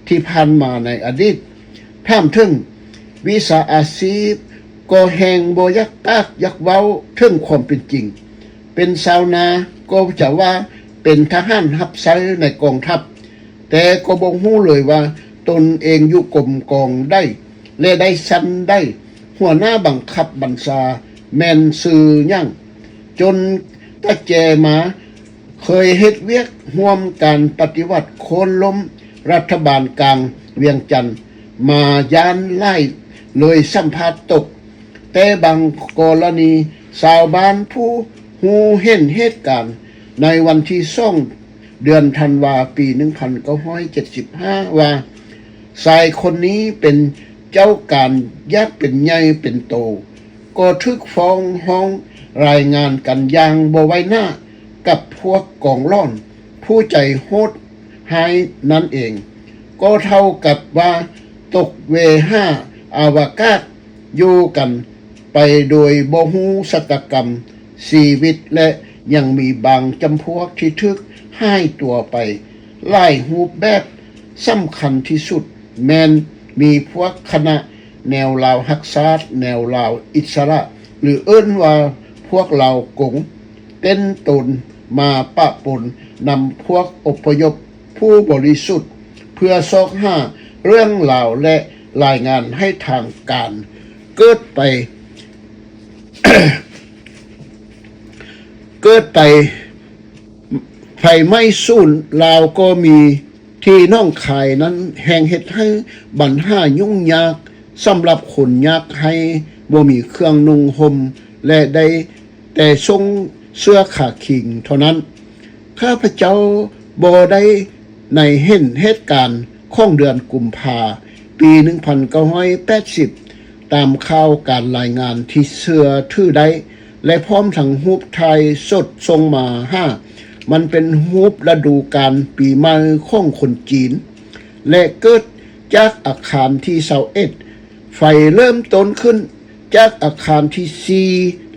ທີ່ຜ່ານມາໃນອະດີດ. ຖາມເຖິງວິຊາອາຊີບ ກໍແຮ່ງບໍ່ຢາກປາກຢາກເວົ້າເຖິງຄວາມເປັນຈິງ. ເປັນຊາວນາກໍຈະວ່າເປັນທະຫານຮັບໃຊ້ໃນກອງທັບ, ແຕ່ກໍບໍ່ຮູ້ເລີຍວ່າຕົນເອງຢູ່ກົມກອງໃດ ແລະ ໄດ້ຊັ້ນໃດ, ຫົວໜ້າບັງຄັບບັນຊາແມ່ນຊື່ຫຍັງ. ຈົນຕະແກ່ມາ ເຄີຍເຮັດວຽກຮ່ວມການປະຕິວັດໂຄ່ນລົ້ມລັດຖະບານກາງວຽງຈັນມາຢ່ານຫຼາຍ ເລີຍສຳພາດຕົກ. ແຕ່ບາງກໍລະນີ ຊາວບ້ານຜູ້ຮູ້ເຫັນເຫດການໃນວັນທີສອງ ເດືອນທັນວາ ປີໜຶ່ງພັນເກົ້າຮ້ອຍເຈັດສິບຫ້າ ວ່າ ຊາຍຄົນນີ້ເປັນເຈົ້າການຢາກເປັນໃຫຍ່ເປັນໂຕ, ກໍຖືກຟ້ອງຮ້ອງລາຍງານກັນຢ່າງບໍ່ໄຫວໜ້າກັບພວກກອງຫຼອນຜູ້ໃຈໂຫດຮ້າຍນັ້ນເອງ, ກໍເທົ່າກັບວ່າຕົກເວຫາອະວະກາດ ຢູ່ກັນໄປໂດຍບໍ່ຮູ້ຊະຕາກຳຊີວິດ ແລະ ຍັງມີບາງຈຳພວກທີ່ຖືກຫາຍຕົວໄປຫຼາຍຮູບແບບ. ສຳຄັນທີ່ສຸດແມ່ນມີພວກຄະນະແນວລາວຮັກຊາດ, ແນວລາວອິດສະຫຼະ ຫຼື ເອີ້ນວ່າພວກລາວກົງ ເຕັ້ນຕົນມາປະປົນນຳພວກອົບພະຍົບ ຜູ້ບໍລິສຸດ ເພື່ອຊອກຫາເລື່ອງລາວ ແລະ ລາຍງານໃຫ້ທາງການ. ເກີດໄປ ເກີດໄປໄຟໄໝ້ສູນລາວກໍມີ ທີ່ໜອງຄາຍນັ້ນແຮ່ງເຮັດໃຫ້ບັນຫາຫຍຸ້ງຍາກສຳລັບຄົນຍາກໄຮ້ ບໍ່ມີເຄື່ອງນຸ່ງຫົ່ມ ແລະ ໄດ້ແຕ່ສົ່ງເສື້ອຂາຄີງເທົ່ານັ້ນ. ຂ້າພະເຈົ້າບໍ່ໄດ້ໃນເຫັນເຫດການຂອງເດືອນກຸມພາ ປີໜຶ່ງພັນເກົ້າຮ້ອຍແປດສິບ ຕາມຂ່າວການລາຍງານທີ່ເຊື່ອຖືໄດ້ ແລະ ພ້ອມທັງຮູບຖ່າຍສົດສົ່ງມາຫາ. ມັນເປັນຮູບລະດູການປີໃໝ່ຂອງຄົນຈີນ ແລະ ເກີດຈາກອາຄານທີຊາວເອັດ. ໄຟເລີ່ມຕົ້ນຂຶ້ນຈາກອາຄານທີສີ່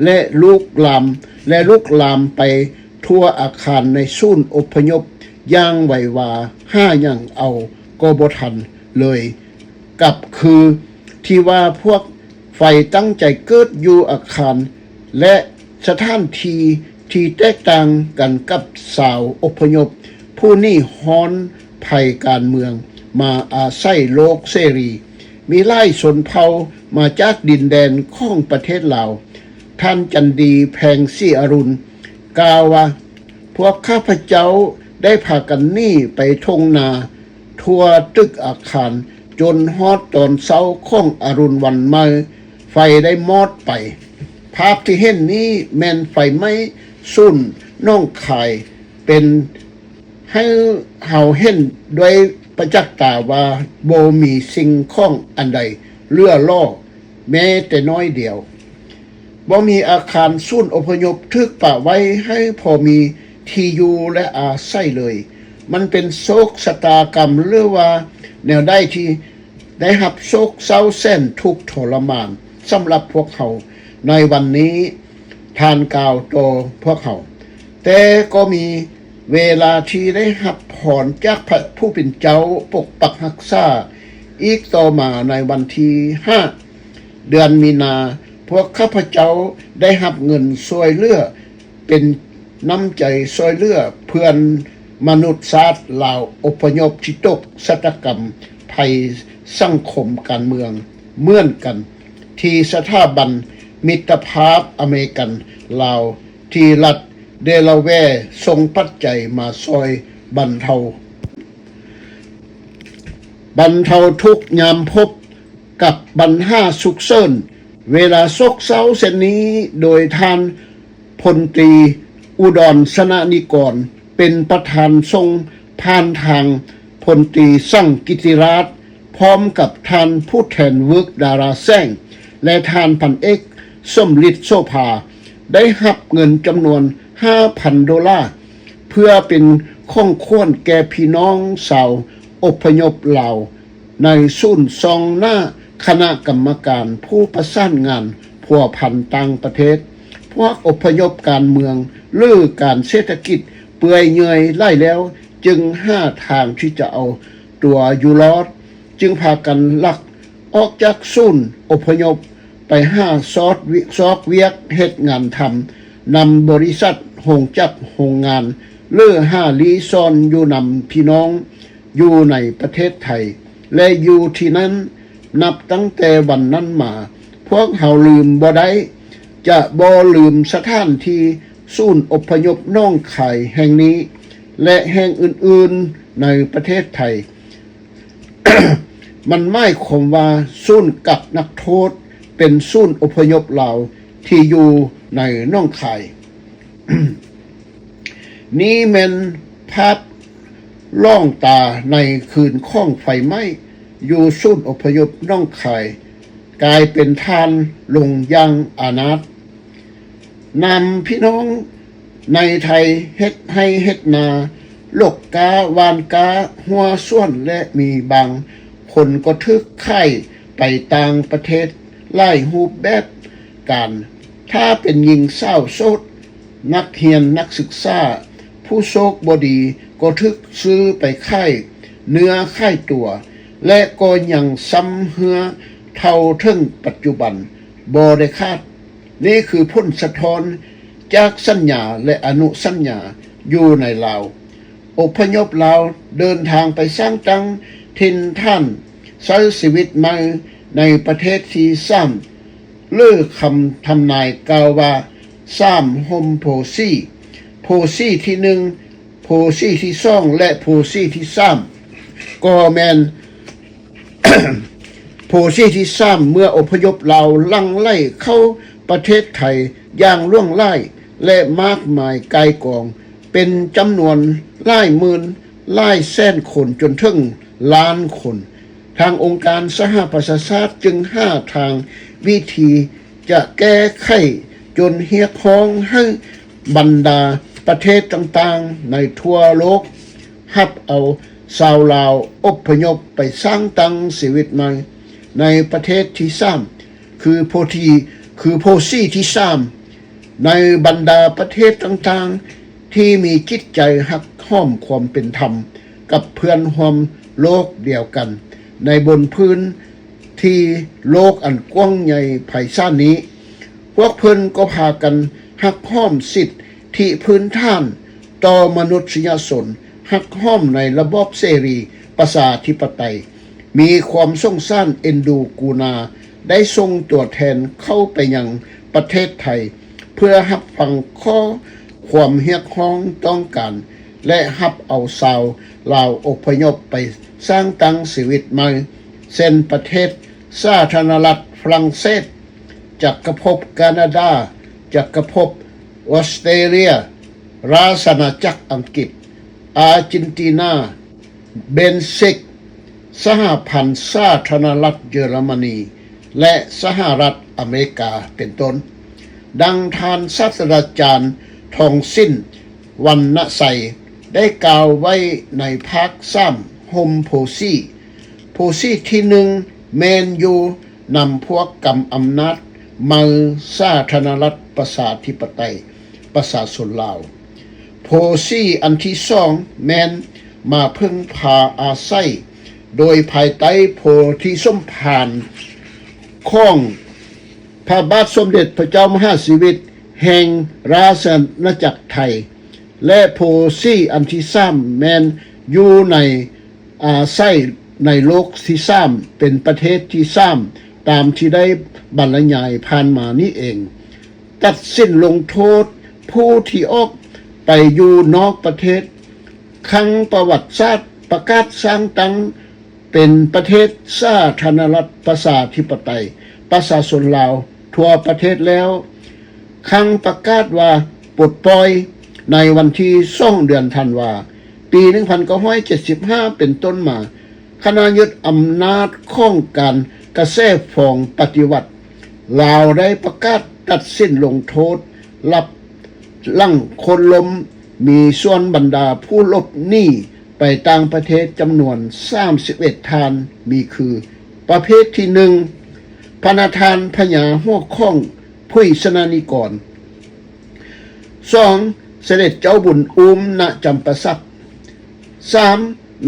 ແລະ ລຸກລາມ ແລະ ລຸກລາມໄປທົ່ວອາຄານໃນສູນອົບພະຍົບຢ່າງໄວວາ, ຫາຫຍັງເອົາກໍບໍ່ທັນເລີຍ. ກັບຄືທີ່ວ່າພວກໄຟຕັ້ງໃຈເກີດຢູ່ອາຄານ ແລະ ສະຖານທີ່ທີ່ແຕກຕ່າງກັນກັບຊາວອົບພະຍົບຜູ້ໜີຮ້ອນໄພການເມືອງມາອາໄສໂລກເສລີ. ມີຫຼາຍຊົນເຜົ່າມາຈາກດິນແດນຂອງປະເທດລາວ. ທ່ານຈັນດີ ແພງສີອະລຸນ ກ່າວວ່າ, ພວກຂ້າພະເຈົ້າໄດ້ພາກັນໜີໄປທົ່ງນາ ທົ່ວຕຶກອາຄານ ຈົນຮອດຕອນເຊົ້າຂອງອະລຸນວັນໃໝ່ ໄຟໄດ້ມອດໄປ. ພາບທີ່ເຫັນນີ້ແມ່ນໄຟໄໝ້ສູນໜອງຄາຍ ເປັນໃຫ້ເຮົາເຫັນດ້ວຍປະຈັກຕາວ່າບໍ່ມີສິ່ງຂອງອັນໃດເຫຼືອຫຼໍ ແມ້ແຕ່ໜ້ອຍດຽວ. ບໍ່ມີອາຄານສູນອົບພະຍົບຖືກປະໄວ້ໃຫ້ພໍມີທີ່ຢູ່ ແລະ ອາໄສເລີຍ. ມັນເປັນໂຊກຊະຕາກຳ ຫຼືວ່າແນວໃດທີ່ໄດ້ຮັບໂສກເສົ້າແສນທຸກທໍລະມານສຳລັບພວກເຮົາໃນວັນນີ້, ທ່ານກ່າວຕໍ່ພວກເຮົາ. ແຕ່ກໍມີເວລາທີ່ໄດ້ຮັບພອນຈາກພະຜູ້ເປັນເຈົ້າປົກປັກຮັກສາ. ອີກຕໍ່ມາໃນວັນທີຫ້າ ເດືອນມີນາ, ພວກຂ້າພະເຈົ້າໄດ້ຮັບເງິນຊ່ວຍເຫຼືອ ເປັນນ້ຳໃຈຊ່ວຍເຫຼືອເພື່ອນມະນຸດຊາດລາວອົບພະຍົບທີ່ຕົກຊະຕາກຳໄພສັງຄົມການເມືອງເໝືອນກັນ ທີ່ສະຖາບັນມິດຕະພາບອາເມລິກັນລາວ ທີ່ລັດເດລາແວ ສົ່ງປັດໄຈມາຊ່ອຍບັນເທົາ ບັນເທົາທຸກຍາມພົບກັບບັນຫາສຸກເສີນ ເວລາໂສກເສົ້າເຊັ່ນນີ້. ໂດຍທ່ານ ພົນຕີ ອຸດອນ ຊະນະນິກອນ ເປັນປະທານສົ່ງ ຜ່ານທາງ ພົນຕີ ສັງ ກິດຕິລາດ ພ້ອມກັບທ່ານຜູ້ແທນ ວຶກ ດາລາແສງ ແລະ ທ່ານພັນເອກ ສົມລິດ ໂສພາ ໄດ້ຮັບເງິນຈຳນວນຫ້າພັນໂດລາ ເພື່ອເປັນຂອງຂວັນແກ່ພີ່ນ້ອງຊາວອົບພະຍົບລາວ ໃນສູນສ່ອງໜ້າຄະນະກຳມະການຜູ້ປະສານງານພົວພັນຕ່າງປະເທດ. ພວກອົບພະຍົບການເມືອງ ຫຼື ການເສດຖະກິດເປື່ອຍເຫຍື່ອຍຫຼາຍແລ້ວ ຈຶ່ງຫາທາງທີ່ຈະເອົາຕົວຢູ່ລອດ, ຈຶ່ງພາກັນລັກອອກຈາກສູນອົບພະຍົບ ໄປຫາຊອກວຽກເຮັດງານທຳນຳບໍລິສັດ, ໂຮງຈັກ, ໂຮງງານ ຫຼື ຫາລີ້ຊ່ອນຢູ່ນຳພີ່ນ້ອງຢູ່ໃນປະເທດໄທ ແລະ ຢູ່ທີ່ນັ້ນ. ນັບຕັ້ງແຕ່ວັນນັ້ນມາ, ພວກເຮົາລືມບໍ່ໄດ້, ຈະບໍ່ລືມສະຖານທີ່ສູນອົບພະຍົບໜອງຄາຍແຫ່ງນີ້ ແລະ ແຫ່ງອື່ນໆໃນປະເທດໄທ. ມັນໝາຍຄວາມວ່າສູນກັກນັກໂທດ ເປັນສູນອົບພະຍົບລາວທີ່ຢູ່ໃນໜອງຄາຍ. ນີ້ແມ່ນພາບລອງຕາໃນຄືນຂອງໄຟໄໝ້ຢູ່ສູນອົບພະຍົບໜອງຄາຍ, ກາຍເປັນຖ່ານລົງຢ່າງອານາດ. ນຳພີ່ນ້ອງໃນໄທເຮັດໄຮ່ເຮັດນາ, ຫຼົກກ້າ, ຫວ່ານກ້າ, ຮົ້ວສວນ ແລະ ມີບາງຄົນກໍຖືກຂາຍໄປຕ່າງປະເທດຫຼາຍຮູບແບບການ. ຖ້າເປັນຍິງສາວໂສດ, ນັກຮຽນ, ນັກສຶກສາ, ຜູ້ໂຊກບໍ່ດີກໍຖືກຊື້ໄປຂາຍເນື້ອຂາຍຕົວ ແລະ ກໍຍັງຊ່ຳເຮື້ອເທົ່າເຖິງປັດຈຸບັນບໍ່ໄດ້ຂາດ. ນີ້ຄືຜົນສະທ້ອນຈາກສັນຍາ ແລະ ອະນຸສັນຍາຢູ່ໃນລາວ. ອົບພະຍົບລາວເດີນທາງໄປສ້າງຕັ້ງຖິ່ນຖານ ໃຊ້ຊີວິດໃໝ່ໃນປະເທດທີສາມ ຫຼື ຄຳທຳນາຍກ່າວວ່າ ສາມຮົ່ມໂພສີ, ໂພສີທີໜຶ່ງ, ໂພສີທີສອງ ແລະ ໂພສີທີສາມ. ກໍແມ່ນ ໂພຊີທີສາມ ເມື່ອອົບພະຍົບລາວຫຼັ່ງໄຫຼເຂົ້າປະເທດໄທຢ່າງຫຼວງຫຼາຍ ແລະ ມາກມາຍກ່າຍກອງເປັນຈຳນວນຫຼາຍໝື່ນ, ຫຼາຍແສນຄົນ, ຈົນເຖິງລ້ານຄົນ. ທາງອົງການສະຫະປະຊາຊາດຈຶ່ງຫາທາງວິທີຈະແກ້ໄຂ ຈົນຮຽກຮ້ອງໃຫ້ບັນດາປະເທດຕ່າງໆໃນທົ່ວໂລກ ຮັບເອົາຊາວລາວອົບພະຍົບໄປສ້າງຕັ້ງຊີວິດໃໝ່ໃນປະເທດທີສາມ ຄືໂພທີ ຄືໂພຊີທີສາມ ໃນບັນດາປະເທດຕ່າງໆທີ່ມີຈິດໃຈຮັກຫອມຄວາມເປັນທຳກັບເພື່ອນຮ່ວມໂລກດຽວກັນ ໃນບົນພື້ນທີ່ໂລກອັນກວ້າງໃຫຍ່ໄພສານນີ້. ພວກເພິ່ນກໍພາກັນຮັກຫອມສິດທິພື້ນຖານຕໍ່ມະນຸດສະຍະຊົນ, ຮັກຫອມໃນລະບອບເສລີປະຊາທິປະໄຕ, ມີຄວາມສົງສານເອັນດູກຸນາ, ໄດ້ສົ່ງຕົວແທນເຂົ້າໄປຍັງປະເທດໄທ ເພື່ອຮັບຟັງຂໍ້ຄວາມຮຽກຮ້ອງຕ້ອງການ ແລະ ຮັບເອົາຊາວລາວອົບພະຍົບໄປສ້າງຕັ້ງຊີວິດໃໝ່ ເຊັ່ນ ປະເທດສາທາລະນະລັດຝຣັ່ງເສດ, ຈັກກະພົບການາດາ, ຈັກກະພົບອອສເຕຣເລຍ, ລາຊະອານາຈັກອັງກິດ, ອາເຈນຕີນາ, ເບນຊິກ, ສະຫະພັນສາທາລະນະລັດເຢຍລະມະນີ ແລະ ສະຫະລັດອາເມລິກາ ເປັນຕົ້ນ. ດັ່ງທ່ານສາດສະດາຈານ ທອງສິນ ວັນນະໄຊ ໄດ້ກ່າວໄວ້ໃນພາກສາມ ໂຮມໂພຊີ, ໂພຊີທີໜຶ່ງ ແມ່ນຢູ່ນຳພວກກຳອຳນາດໃໝ່ສາທາລະນະລັດປະຊາທິປະໄຕ ປະຊາຊົນລາວ. ໂພຊີອັນທີສອງ ແມ່ນມາເພິ່ງພາອາໄສໂດຍພາຍໃຕ້ໂພທິສົມພານຂອງພະບາດສົມເດັດພະເຈົ້າມະຫາຊີວິດແຫ່ງລາຊະອານາຈັກໄທ ແລະ ໂພຊີອັນທີສາມ ແມ່ນຢູ່ໃນ ອາໄສໃນໂລກທີສາມ ເປັນປະເທດທີສາມ ຕາມທີ່ໄດ້ບັນລະຍາຍຜ່ານມານີ້ເອງ, ຕັດສິນລົງໂທດຜູ້ທີ່ອອກໄປຢູ່ນອກປະເທດ, ຄັ້ງປະຫວັດສາດປະກາດສ້າງຕັ້ງເປັນປະເທດສາທາລະນະລັດປະຊາທິປະໄຕປະຊາຊົນລາວ ທົ່ວປະເທດແລ້ວ, ຄັ້ງປະກາດວ່າປົດປ່ອຍໃນວັນທີສອງ ເດືອນທັນວາ ປີໜຶ່ງພັນເກົ້າຮ້ອຍເຈັດສິບຫ້າ ເປັນຕົ້ນມາ, ຄະນະຍຶດອຳນາດຂອງການກະແສຟອງປະຕິວັດລາວ ໄດ້ປະກາດຕັດສິນລົງໂທດລັບຫຼັງໂຄ່ນລົ້ມ, ມີສ່ວນບັນດາຜູ້ຫຼົບໜີ ໄປຕ່າງປະເທດຈຳນວນສາມສິບເອັດທ່ານ ມີຄື ປະເພດທີໜຶ່ງ ພະນະທ່ານພະຍາຫົວຂອງ ຜຸຍສະນານິກອນ, ສອງ ສະເດັດເຈົ້າບຸນອູ້ມ ນະຈຳປາສັກ, ສາມ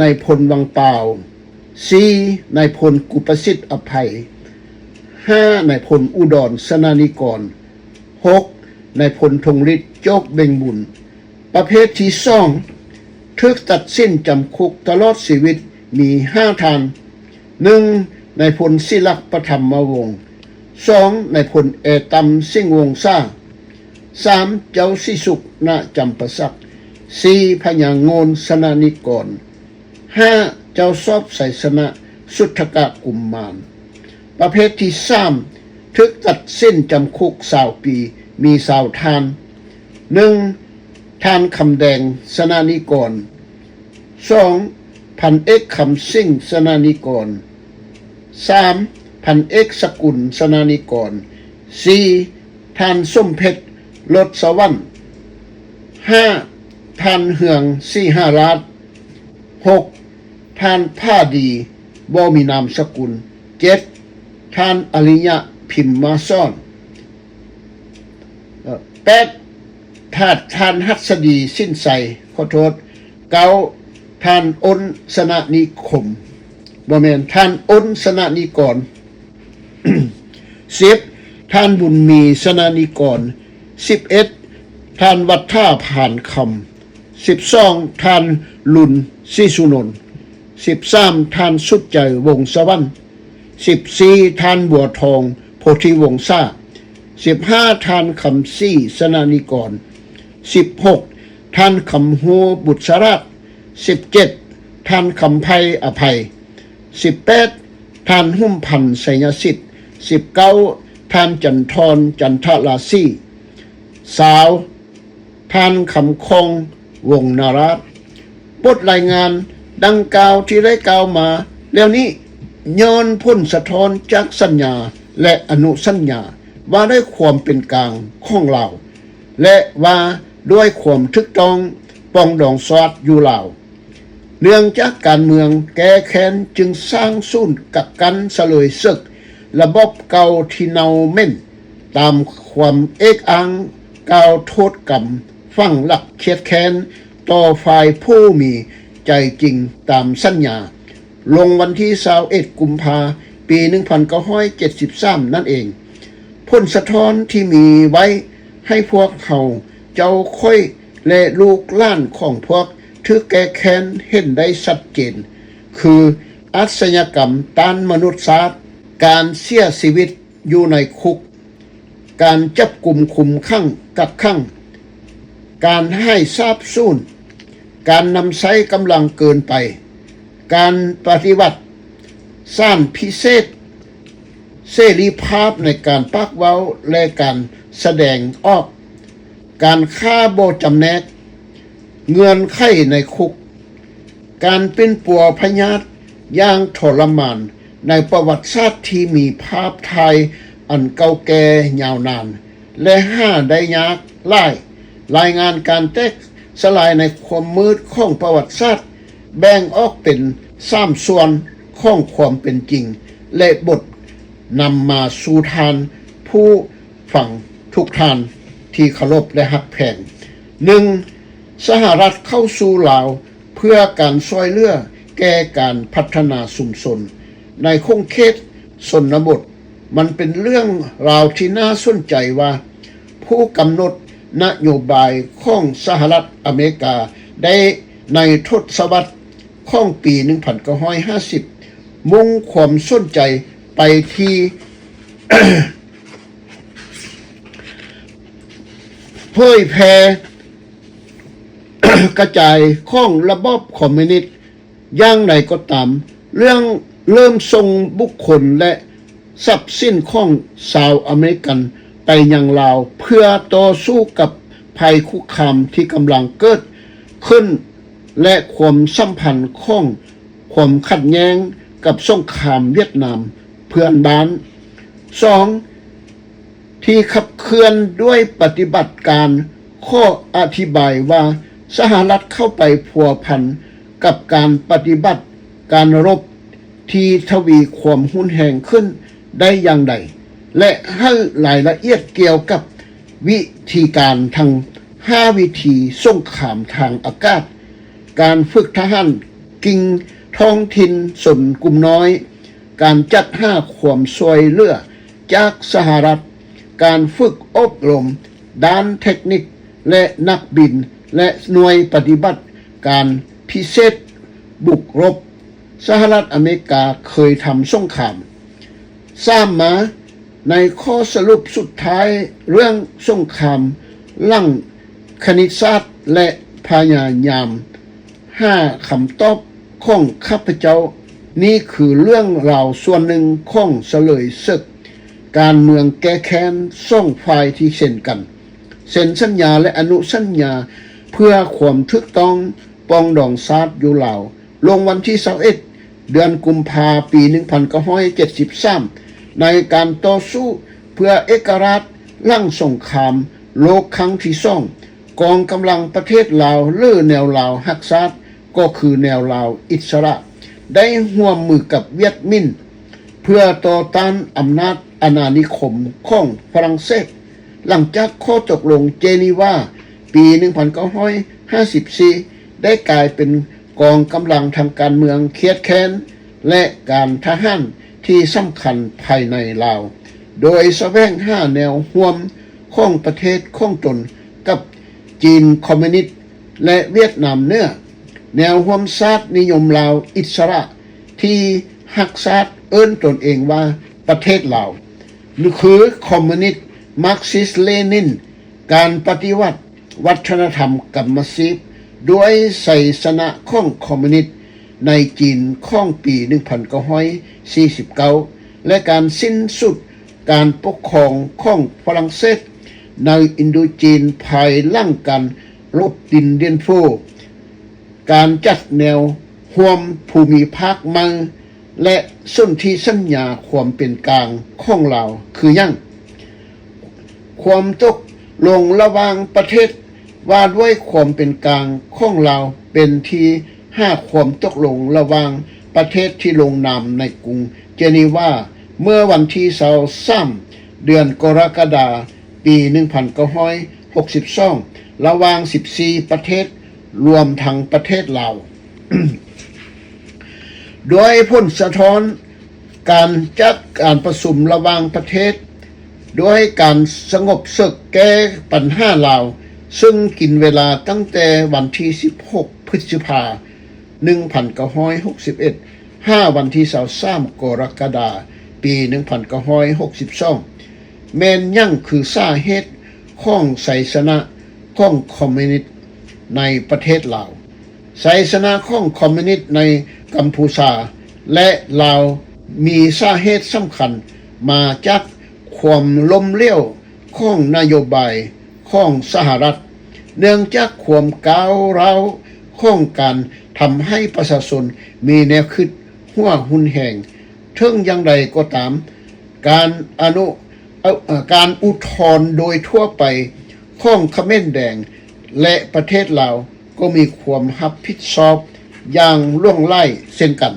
ນາຍພົນວັງປາວ, ສີ່ ນາຍພົນກຸປະສິດອະໄພ, ຫ້າ ນາຍພົນອຸດອນ ສະນານິກອນ, ຫົກ ນາຍພົນທົງລິດ ໂຈກເບັງບຸນ. ປະເພດທີສອງ ຖືກຕັດສິນຈຳຄຸກຕະຫຼອດຊີວິດມີຫ້າທ່ານ, ໜຶ່ງ ນາຍພົນສີລັກ ປະທຳມະວົງ, ສອງ ນາຍພົນແອຕຳ ສິງວົງສາ, ສາມ ເຈົ້າສີສຸກ ນະຈຳປາສັກ, ສີ່ ພະຍາໂງ່ນ ສະນານິກອນ, ຫ້າ ເຈົ້າຊອບໄຊຊະນະ ສຸດທະກະກຸມມານ. ປະເພດທີສາມ ຖືກຕັດສິນຈຳຄຸກຊາວປີ ມີຊາວທ່ານ, ໜຶ່ງ ທ່ານຄຳແດງ ສະນານິກອນ, ສອງ ພັນເອກ ຄຳສິງ ສະນານິກອນ, ສາມ ພັນເອກ ສະກຸນ ສະນານິກອນ, ສີ່ ທ່ານສົມເພັດ ລົດສະຫວັນ, ຫ້າ ທ່ານເຮືອງ ສີຫາລາດ, ຫົກ ທ່ານຜາດີ ບໍ່ມີນາມສະກຸນ, ເຈັດ ທ່ານອະລິຍະ ພິມມະສອນ, ແປດ ທ່ານ ທ່ານຫັດສະດີ ສິນໄຊ, ຂໍໂທດ, ເກົ້າ ທ່ານອົນ ສະນະນິຄົມ, ບໍ່ແມ່ນ, ທ່ານອົນ ສະນະນິກອນ, ສິບ ທ່ານບຸນມີ ສະນະນິກອນ, ສິບເອັດ ທ່ານວັດຖາ ພານຄຳ, ສິບສອງ ທ່ານລຸນ ສີສຸນົນ, ສິບສາມ ທ່ານສຸດໃຈ ວົງສະຫວັນ, ສິບສີ່ ທ່ານບົວທອງ ໂພທິວົງສາ, ສິບຫ້າ ທ່ານຄຳສີ ສະນະນິກອນ, ສິບຫົກ ທ່ານຄຳຮູ້ ບຸດສະຫຼາດ, ສິບເຈັດ ທ່ານ ທ່ານຄຳໄພ ອະໄພ, ສິບແປດ ທ່ານຫຸ້ມພັນ ໄຊຍະສິດ, ສິບເກົ້າ ທ່ານຈັນທອນ ຈັນທະລາສີ, ຊາວ ທ່ານຄຳຄ່ອງ ວົງນາລາດ. ບົດລາຍງານດັ່ງກ່າວທີ່ໄດ້ກ່າວມາແລ້ວນີ້ ຍ້ອນຜົນສະທ້ອນຈາກສັນຍາ ແລະ ອະນຸສັນຍາ ວ່າດ້ວຍຄວາມເປັນກາງຂອງລາວ ແລະ ວ່າດ້ວຍຄວາມຖືກຕ້ອງປອງດອງຊາດຢູ່ລາວ. ເນື່ອງຈາກການເມືອງແກ້ແຄ້ນ ຈຶ່ງສ້າງສູນກັກກັນສະເລີຍເສິກ ລະບອບເກົ່າທີ່ເນົ່າເໝັນ ຕາມຄວາມເອກອ້າງກ່າວໂທດກຳຝັງຫຼັກຄຽດແຄ້ນຕໍ່ຝ່າຍຜູ້ມີໃຈຈິງຕາມສັນຍາ ລົງວັນທີຊາວເອັດ ກຸມພາ ປີໜຶ່ງພັນເກົ້າຮ້ອຍເຈັດສິບສາມນັ້ນເອງ. ຜົນສະທ້ອນທີ່ມີໄວ້ໃຫ້ພວກເຮົາ ເຈົ້າຂ້ອຍ ແລະ ລູກຫຼານຂອງພວກຖືກແກ້ແຄ້ນເຫັນໄດ້ຊັດເຈນ ຄື ອາຊະຍາກຳຕ້ານມະນຸດຊາດ, ການເສຍຊີວິດຢູ່ໃນຄຸກ, ການຈັບກຸມຄຸມຂັງກັກຂັງ, ການຫາຍສາບສູນ, ການນຳໃຊ້ກຳລັງເກີນໄປ, ການປະຕິວັດສານພິເສດ, ເສລີພາບໃນການປາກເວົ້າ ແລະ ການສະແດງອອກ, ການຂ້າບໍ່ຈຳແນກ, ເງື່ອນໄຂໃນຄຸກ, ການປິ່ນປົວພະຍາດຢ່າງທໍລະມານໃນປະຫວັດສາດທີ່ມີພາບຖ່າຍອັນເກົ່າແກ່ຍາວນານ ແລະ ຫາໄດ້ຍາກຫຼາຍ. ລາຍງານການແຕກສະຫຼາຍໃນຄວາມມືດຂອງປະຫວັດສາດ ແບ່ງອອກເປັນສາມສ່ວນຂອງຄວາມເປັນຈິງ ແລະ ບົດນຳມາສູ່ທ່ານຜູ້ ຟັງທຸກທ່ານທີ່ເຄົາລົບ ແລະ ຮັກແພງ. ໜຶ່ງ, ສະຫະລັດເຂົ້າສູ່ລາວເພື່ອການຊ່ວຍເຫຼືອແກ່ການພັດທະນາຊຸມຊົນໃນຂົງເຂດຊົນນະບົດ. ມັນເປັນເລື່ອງລາວທີ່ໜ້າສົນໃຈວ່າ ຜູ້ກຳນົດນະໂຍບາຍຂອງສະຫະລັດອາເມລິກາໄດ້ໃນທົດສະວັດຂອງປີໜຶ່ງພັນເກົ້າຮ້ອຍຫ້າສິບ ມຸ່ງຄວາມສົນໃຈໄປທີ່ ເຜີຍແຜ່ກະຈາຍຂອງລະບອບຄອມມິວນິດ. ຢ່າງໃດກໍຕາມ, ເລື່ອງເລີ່ມສົ່ງບຸກຄົນ ແລະ ຊັບສິນຂອງຊາວອາເມລິກັນໄປຍັງລາວ ເພື່ອຕໍ່ສູ້ກັບໄພຄຸກຄາມທີ່ກຳລັງເກີດຂຶ້ນ ແລະ ຄວາມສຳພັນຂອງຄວາມຂັດແຍ່ງກັບສົງຄາມຫວຽດນາມເພື່ອນບ້ານ. ສອງ, ທີ່ຂັບເຄື່ອນດ້ວຍປະຕິບັດການ ຂໍອະທິບາຍວ່າ ສະຫະລັດເຂົ້າໄປພົວພັນກັບການປະຕິບັດການລົບທີ່ທະວີຄວາມຮຸນແຮງຂຶ້ນໄດ້ຢ່າງໃດ ແລະ ໃຫ້ລາຍລະອຽດກ່ຽວກັບວິທີການທັງຫ້າວິທີ: ສົງຄາມທາງອາກາດ, ການຝຶກທະຫານກິ່ງທ້ອງຖິ່ນຊົນກຸ່ມນ້ອຍ, ການຈັດຫາຄວາມຊ່ວຍເຫຼືອຈາກສະຫະລັດ, ການຝຶກອົບຮົມດ້ານເທັກນິກ ແລະ ນັກບິນ ແລະ ໜ່ວຍປະຕິບັດການພິເສດບຸກລົບ. ສະຫະລັດອາເມລິກາເຄີຍທຳສົງຄາມ. ສາມມາ, ໃນຂໍ້ສະຫຼຸບສຸດທ້າຍເລື່ອງສົງຄາມຫຼັງຄະນິດສາດ ແລະ ພະຍາຍາມຫາຄຳຕອບຂອງຂ້າພະເຈົ້າ, ນີ້ຄືເລື່ອງລາວສ່ວນໜຶ່ງຂອງສະເຫຼີຍເສິກການເມືອງແກ້ແຄ້ນສອງຝ່າຍທີ່ເຊັນກັນ, ເຊັນສັນຍາ ແລະ ອະນຸສັນຍາເພື່ອຄວາມຖືກຕ້ອງປອງດອງຊາດຢູ່ລາວ. ລົງວັນທີຊາວເອັດ ເດືອນກຸມພາ ປີໜຶ່ງພັນເກົ້າຮ້ອຍເຈັດສິບສາມ ໃນການຕໍ່ສູ້ເພື່ອເອກະລາດຫຼັງສົງຄາມໂລກຄັ້ງທີສອງ, ກອງກຳລັງປະເທດລາວ ຫຼື ແນວລາວຮັກຊາດ ກໍຄືແນວລາວອິດສະຫຼະ ໄດ້ຮ່ວມມືກັບຫວຽດມິນ ເພື່ອຕໍ່ຕ້ານອຳນາດອານານິຄົມຂອງຝຣັ່ງເສດ. ຫຼັງຈາກຂໍ້ຕົກລົງເຈນີວາ ປີໜຶ່ງພັນເກົ້າຮ້ອຍຫ້າສິບສີ່ ໄດ້ກາຍເປັນກອງກຳລັງທາງການເມືອງຄຽດແຄ້ນ ແລະ ການທະຫານທີ່ສຳຄັນພາຍໃນລາວ, ໂດຍສະແຫວງຫາແນວຮ່ວມຂອງປະເທດຂອງຕົນກັບຈີນຄອມມິວນິດ ແລະ ຫວຽດນາມເໜືອ. ແນວຮ່ວມຊາດນິຍົມລາວອິດສະຫຼະທີ່ຮັກຊາດເອີ້ນຕົນເອງວ່າປະເທດລາວ ຄືຄອມມິວນິດ ມາກຊິສ ເລນິນ, ການປະຕິວັດວັດທະນະທຳກຳມະຊີບ ດ້ວຍໄຊຊະນະຂອງຄອມມິວນິດ ໃນຈີນຂອງປີໜຶ່ງພັນເກົ້າຮ້ອຍສີ່ສິບເກົ້າ ແລະ ການສິ້ນສຸດການປົກຄອງຂອງຝຣັ່ງເສດໃນອິນໂດຈີນ ພາຍຫຼັງການລົບດິນເດນໂຟ, ການຈັດແນວຮ່ວມພູມິພາກໃໝ່ ແລະ ສົນທິສັນຍາຄວາມເປັນກາງຂອງລາວຄືຫຍັງ? ຄວາມຕົກລົງລະຫວ່າງປະເທດວ່າດ້ວຍຄວາມເປັນກາງຂອງລາວ ເປັນທີ່ຫາຄວາມຕົກລົງລະຫວ່າງປະເທດທີ່ລົງນາມໃນກຸງເຈນີວາ ເມື່ອວັນທີຊາວສາມ ເດືອນກໍລະກະດາ ປີໜຶ່ງພັນເກົ້າຮ້ອຍຫົກສິບສອງ ລະຫວ່າງສິບສີ່ປະເທດ ລວມທັງປະເທດລາວ. ດ້ວຍຜົນສະທ້ອນການຈາກການປະຊຸມລະຫວ່າງປະເທດ ດ້ວຍການສະຫງົບເສິກແກ້ປັນຫາລາວ ເຊິ່ງກິນເວລາຕັ້ງແຕ່ວັນທີສິບຫົກ ພຶດສະພາ ໜຶ່ງພັນເກົ້າຮ້ອຍຫົກສິບເອັດ ຫາວັນທີຊາວສາມ ກໍລະກະດາ ປີໜຶ່ງພັນເກົ້າຮ້ອຍຫົກສິບສອງ ແມ່ນຫຍັງຄືສາເຫດຂອງໄຊຊະນະຂອງຄອມມິວນິດໃນປະເທດລາວ? ໄຊຊະນະຂອງຄອມມິວນິດໃນກຳພູຊາ ແລະ ລາວ ມີສາເຫດສຳຄັນມາຈາກຄວາມລົ້ມເຫຼວຂອງນະໂຍບາຍຂອງສະຫະລັດ ເນື່ອງຈາກຄວາມກ້າວຮ້າວຂອງການທຳໃຫ້ປະຊາຊົນມີແນວຄິດຫົວຮຸນແຮງ. ເຖິງຢ່າງໃດກໍຕາມ, ການອະນຸ ເອີ ການອຸທອນໂດຍທົ່ວໄປຂອງຂະເໝນແດງ ແລະ ປະເທດລາວ ກໍມີຄວາມຮັບຜິດຊອບຢ່າງຫຼວງຫຼາຍເຊັ່ນກັນ.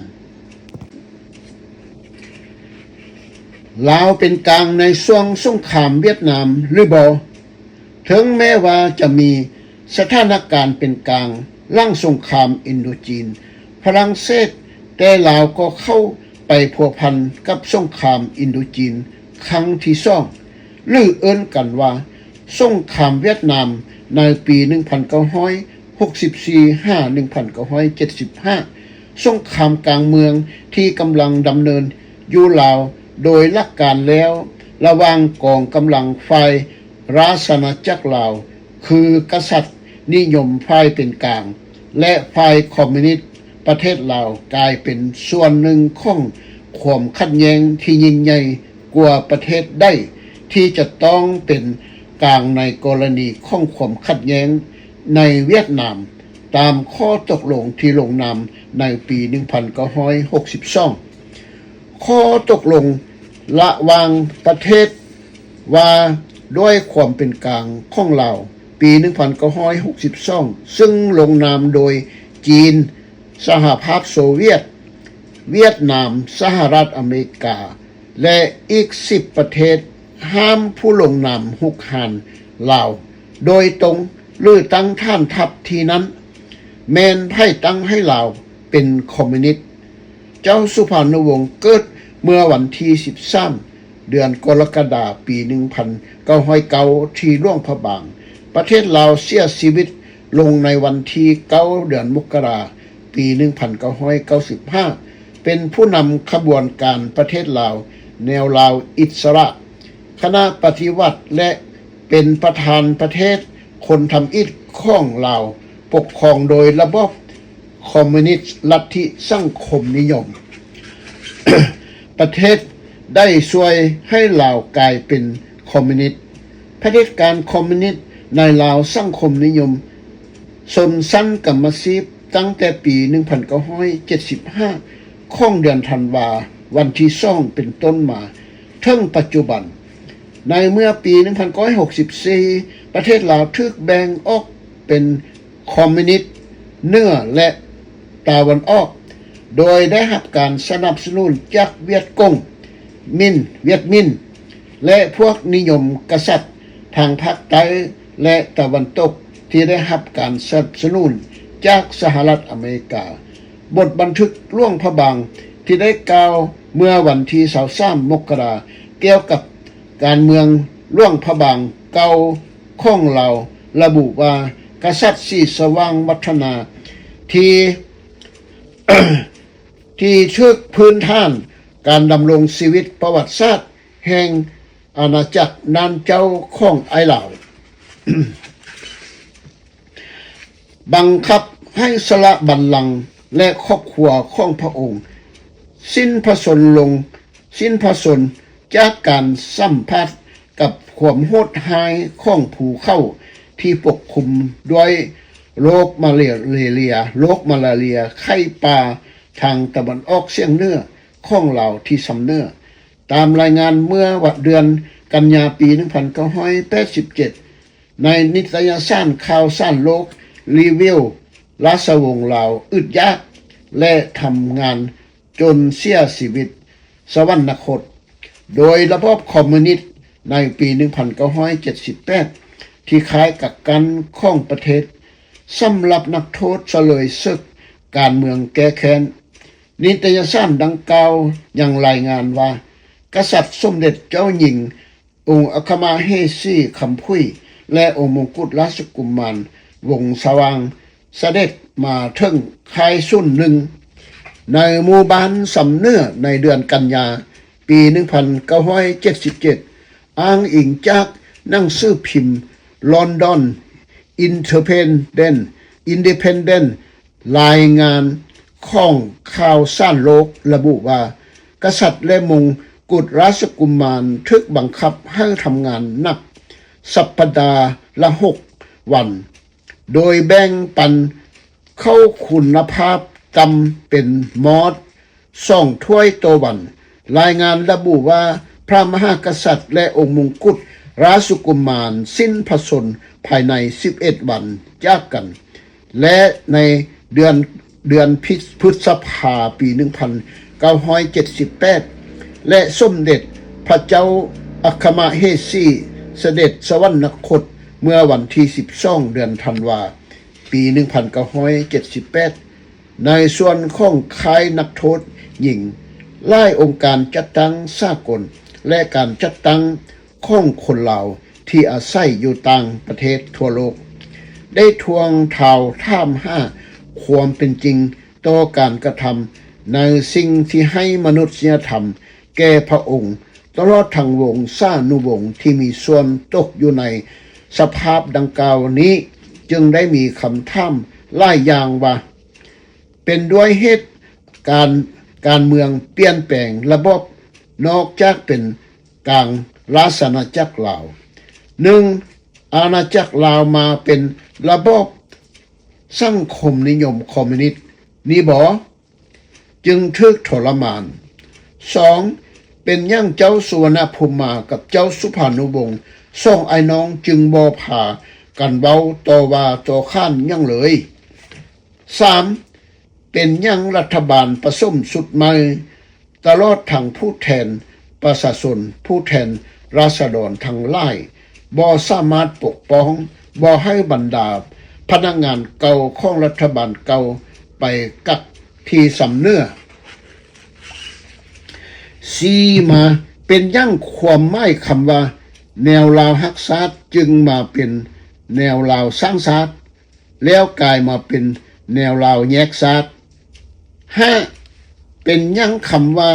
ລາວເປັນກາງໃນຊ່ວງສົງຄາມຫວຽດນາມຫຼືບໍ່? ເຖິງແມ້ວ່າຈະມີສະຖານະການເປັນກາງຫຼັງສົງຄາມອິນໂດຈີນ ຝຣັ່ງເສດ, ແຕ່ລາວກໍເຂົ້າໄປພົວພັນກັບສົງຄາມອິນໂດຈີນຄັ້ງທີສອງ ຫຼື ເອີ້ນກັນວ່າສົງຄາມຫວຽດນາມ ໃນປີໜຶ່ງພັນເກົ້າຮ້ອຍຫົກສິບສີ່ ຫາ ໜຶ່ງພັນເກົ້າຮ້ອຍເຈັດສິບຫ້າ. ສົງຄາມກາງເມືອງທີ່ກຳລັງດຳເນີນຢູ່ລາວ ໂດຍຫຼັກການແລ້ວ ລະຫວ່າງກອງກຳລັງຝ່າຍລາຊະອານາຈັກລາວ ຄືກະສັດນິຍົມຝ່າຍເປັນກາງ ແລະ ຝ່າຍຄອມມິວນິດ ປະເທດລາວກາຍເປັນສ່ວນໜຶ່ງຂອງຄວາມຂັດແຍ່ງທີ່ຍິ່ງໃຫຍ່ກວ່າປະເທດໃດທີ່ຈະຕ້ອງເປັນກາງໃນກໍລະນີຂອງຄວາມຂັດແຍ່ງໃນຫວຽດນາມ ຕາມຂໍ້ຕົກລົງທີ່ລົງນາມໃນປີໜຶ່ງພັນເກົ້າຮ້ອຍຫົກສິບສອງ. ຂໍ້ຕົກລົງລະຫວ່າງປະເທດວ່າດ້ວຍຄວາມເປັນກາງຂອງລາວ ປີໜຶ່ງພັນເກົ້າຮ້ອຍຫົກສິບສອງ ຊຶ່ງລົງນາມໂດຍຈີນ, ສະຫະພາບໂຊວຽດ, ຫວຽດນາມ, ສະຫະລັດອາເມລິກາ ແລະ ອີກສິບປະເທດ ຫ້າມຜູ້ລົງນາມຮຸກຮານລາວໂດຍຕົງ ຫຼື ຕັ້ງຖານທັບທີ່ນັ້ນ. ແມ່ນໃຜຕັ້ງໃຫ້ລາວເປັນຄອມມິວນິດ? ເຈົ້າສຸພານຸວົງ ເກີດເມື່ອວັນທີສິບສາມ ເດືອນກໍລະກະດາ ປີໜຶ່ງພັນເກົ້າຮ້ອຍເກົ້າ ທີ່ຫຼວງພະບາງ. ປະເທດລາວເສຍຊີວິດລົງໃນວັນທີເກົ້າ ເດືອນມົກກະລາ ປີໜຶ່ງພັນເກົ້າຮ້ອຍເກົ້າສິບຫ້າ ເປັນຜູ້ນຳຂະບວນການປະເທດລາວ ແນວລາວອິດສະຫຼະ, ຄະນະປະຕິວັດ ແລະ ເປັນປະທານປະເທດຄົນທຳອິດຂອງລາວ ປົກຄອງໂດຍລະບອບຄອມມິວນິດລັດທິສັງຄົມນິຍົມ. ປະເທດໄດ້ຊ່ວຍໃຫ້ລາວກາຍເປັນຄອມມິວນິດ. ຜະເດັດການຄອມມິວນິດໃນລາວສັງຄົມນິຍົມຊົນຊັ້ນກຳມະຊີບ ຕັ້ງແຕ່ປີໜຶ່ງພັນເກົ້າຮ້ອຍເຈັດສິບຫ້າ ຂອງເດືອນທັນວາ ວັນທີສອງ ເປັນຕົ້ນມາເຖິງປັດຈຸບັນ. ໃນເມື່ອປີໜຶ່ງພັນເກົ້າຮ້ອຍຫົກສິບສີ່ ປະເທດລາວຖືກແບ່ງອອກເປັນຄອມມິວນິດເໜືອ ແລະ ຕາວັນອອກ ໂດຍໄດ້ຮັບການສະໜັບສະໜູນຈາກຫວຽດກົງ, ມິນ, ຫວຽດມິນ ແລະ ພວກນິຍົມກະສັດທາງພາກໃຕ້ ແລະ ຕາວັນຕົກ ທີ່ໄດ້ຮັບການສະໜັບສະໜູນຈາກສະຫະລັດອາເມລິກາ. ບົດບັນທຶກຫຼວງພະບາງທີ່ໄດ້ກ່າວເມື່ອວັນທີຊາວສາມ ມົກກະລາ ກ່ຽວກັບການເມືອງຫຼວງພະບາງເກົ່າຂອງລາວ ລະບຸວ່າ ກະສັດສີສະຫວ່າງວັດທະນາ ທີ່ ທີ່ຖືກພື້ນຖານການດຳລົງຊີວິດປະຫວັດສາດແຫ່ງອານາຈັກນານເຈົ້າຂອງອ້າຍລາວ ບັງຄັບໃຫ້ສະຫຼະບັນລັງ ແລະ ຄອບຄົວຂອງພະອົງ ສິ້ນພະຊົນລົງ ສິ້ນພະຊົນຈາກການສຳຜັດກັບຄວາມໂຫດຮ້າຍຂອງພູເຂົາທີ່ປົກຄຸມດ້ວຍໂລກມາເລເຣຍ, ໂລກມາລາເຣຍ, ໄຂ້ປ່າທາງຕາເວັນອອກສຽງເໜືອຂອງລາວທີ່ຊຳເໜືອ. ຕາມລາຍງານເມື່ອເດືອນກັນຍາປີໜຶ່ງພັນເກົ້າຮ້ອຍແປດສິບເຈັດ ໃນນິດຕະຍະສານຂ່າວສານໂລກ ຣີວິວ ລາຊະວົງລາວອຶດຢາກ ແລະ ທຳງານຈົນເສຍຊີວິດສະຫວັນນະຄົດ ໂດຍລະບອບຄອມມູນິດໃນປີໜຶ່ງພັນເກົ້າຮ້ອຍເຈັດສິບແປດ ທີ່ຄ້າຍກັກກັນຂອງປະເທດ ສຳລັບນັກໂທດສະເລີຍເສິກການເມືອງແກ້ແຄ້ນ. ນິດຕະຍະສານດັ່ງກ່າວຍັງລາຍງານວ່າ ກະສັດສົມເດັດເຈົ້າຍິງ ອົງອັກຄະມະເຫສີຄຳຜຸຍ ແລະ ອົງມົງກຸດລາຊະກຸມານວົງສະຫວ່າງ ສະເດັດມາເຖິງຄ້າຍສູນໜຶ່ງ ໃນໝູ່ບ້ານຊຳເໜືອໃນເດືອນກັນຍາປີໜຶ່ງພັນເກົ້າຮ້ອຍເຈັດສິບເຈັດ ອ້າງອີງຈາກໜັງສືພິມ London Independent Independent ລາຍງານຂອງຂ່າວສານໂລກລະບຸວ່າ ກະສັດ ແລະ ມົງກຸດລາຊະກຸມານຖືກບັງຄັບໃຫ້ທຳງານໜັກສັບປະດາລະຫົກວັນ ໂດຍແບ່ງປັນເຂົ້າຄຸນນະພາບຕ່ຳເປັນມອດສອງຖ້ວຍຕໍ່ວັນ. ລາຍງານລະບຸວ່າ ພະມະຫາກະສັດ ແລະ ອົງມົງກຸດລາຊະກຸມານສິ້ນພະຊົນພາຍໃນສິບເອັດວັນຈາກກັນ ແລະ ໃນເດືອນ ເດືອນພຶດ ພຶດສະພາປີໜຶ່ງພັນເກົ້າຮ້ອຍເຈັດສິບແປດ ແລະ ສົມເດັດພະເຈົ້າອັກຄະມະເຫສີສະເດັດສະຫວັນນະຄົດເມື່ອວັນທີສິບສອງ ເດືອນທັນວາ ປີໜຶ່ງພັນເກົ້າຮ້ອຍເຈັດສິບແປດ ໃນສ່ວນຂອງຄ້າຍນັກໂທດຍິງ, ຫຼາຍອົງການຈັດຕັ້ງສາກົນ ແລະ ການຈັດຕັ້ງຂອງຄົນລາວທີ່ອາໄສຢູ່ຕ່າງປະເທດທົ່ວໂລກ ໄດ້ທວງຖາມ ຖາມຫາຄວາມເປັນຈິງຕໍ່ການກະທຳ ໃນສິ່ງທີ່ໃຫ້ມະນຸດສະຍະທຳແກ່ພະອົງ ຕະຫຼອດທັງວົງສານຸວົງທີ່ມີສ່ວນຕົກຢູ່ໃນສະພາບດັ່ງກ່າວນີ້ ຈຶ່ງໄດ້ມີຄຳຖາມຫຼາຍຢ່າງວ່າ ເປັນດ້ວຍເຫດການການເມືອງປ່ຽນແປງລະບອບນອກຈາກເປັນກາງລາຊະອານາຈັກລາວ. ໜຶ່ງ ອານາຈັກລາວມາເປັນລະບອບສັງຄົມນິຍົມຄອມມູນິດນີ້ບໍ? ຈຶ່ງຖືກທໍລະມານ. ສອງ ເປັນຫຍັງເຈົ້າສຸວັນນະພູມມາກັບເຈົ້າສຸພານຸວົງ ສອງອ້າຍນ້ອງຈຶ່ງບໍ່ພາກັນເວົ້າຕໍ່ວ່າຕໍ່ຂານຫຍັງເລີຍ? ສາມ ເປັນຫຍັງລັດຖະບານປະສົມຊຸດໃໝ່ ຕະຫຼອດທັງຜູ້ແທນປະຊາຊົນ, ຜູ້ແທນລາຊະດອນທັງຫຼາຍ ບໍ່ສາມາດປົກປ້ອງ ບໍ່ໃຫ້ບັນດາພະນັກງານເກົ່າຂອງລັດຖະບານເກົ່າໄປກັກທີ່ຊຳເໜືອ. ສີ່ມາ ເປັນຫຍັງຄວາມໝາຍຄຳວ່າແນວລາວຮັກຊາດ ຈຶ່ງມາເປັນແນວລາວສ້າງຊາດ ແລ້ວກາຍມາເປັນແນວລາວແຍກຊາດ? ຫ້າ ເປັນຫຍັງຄຳວ່າ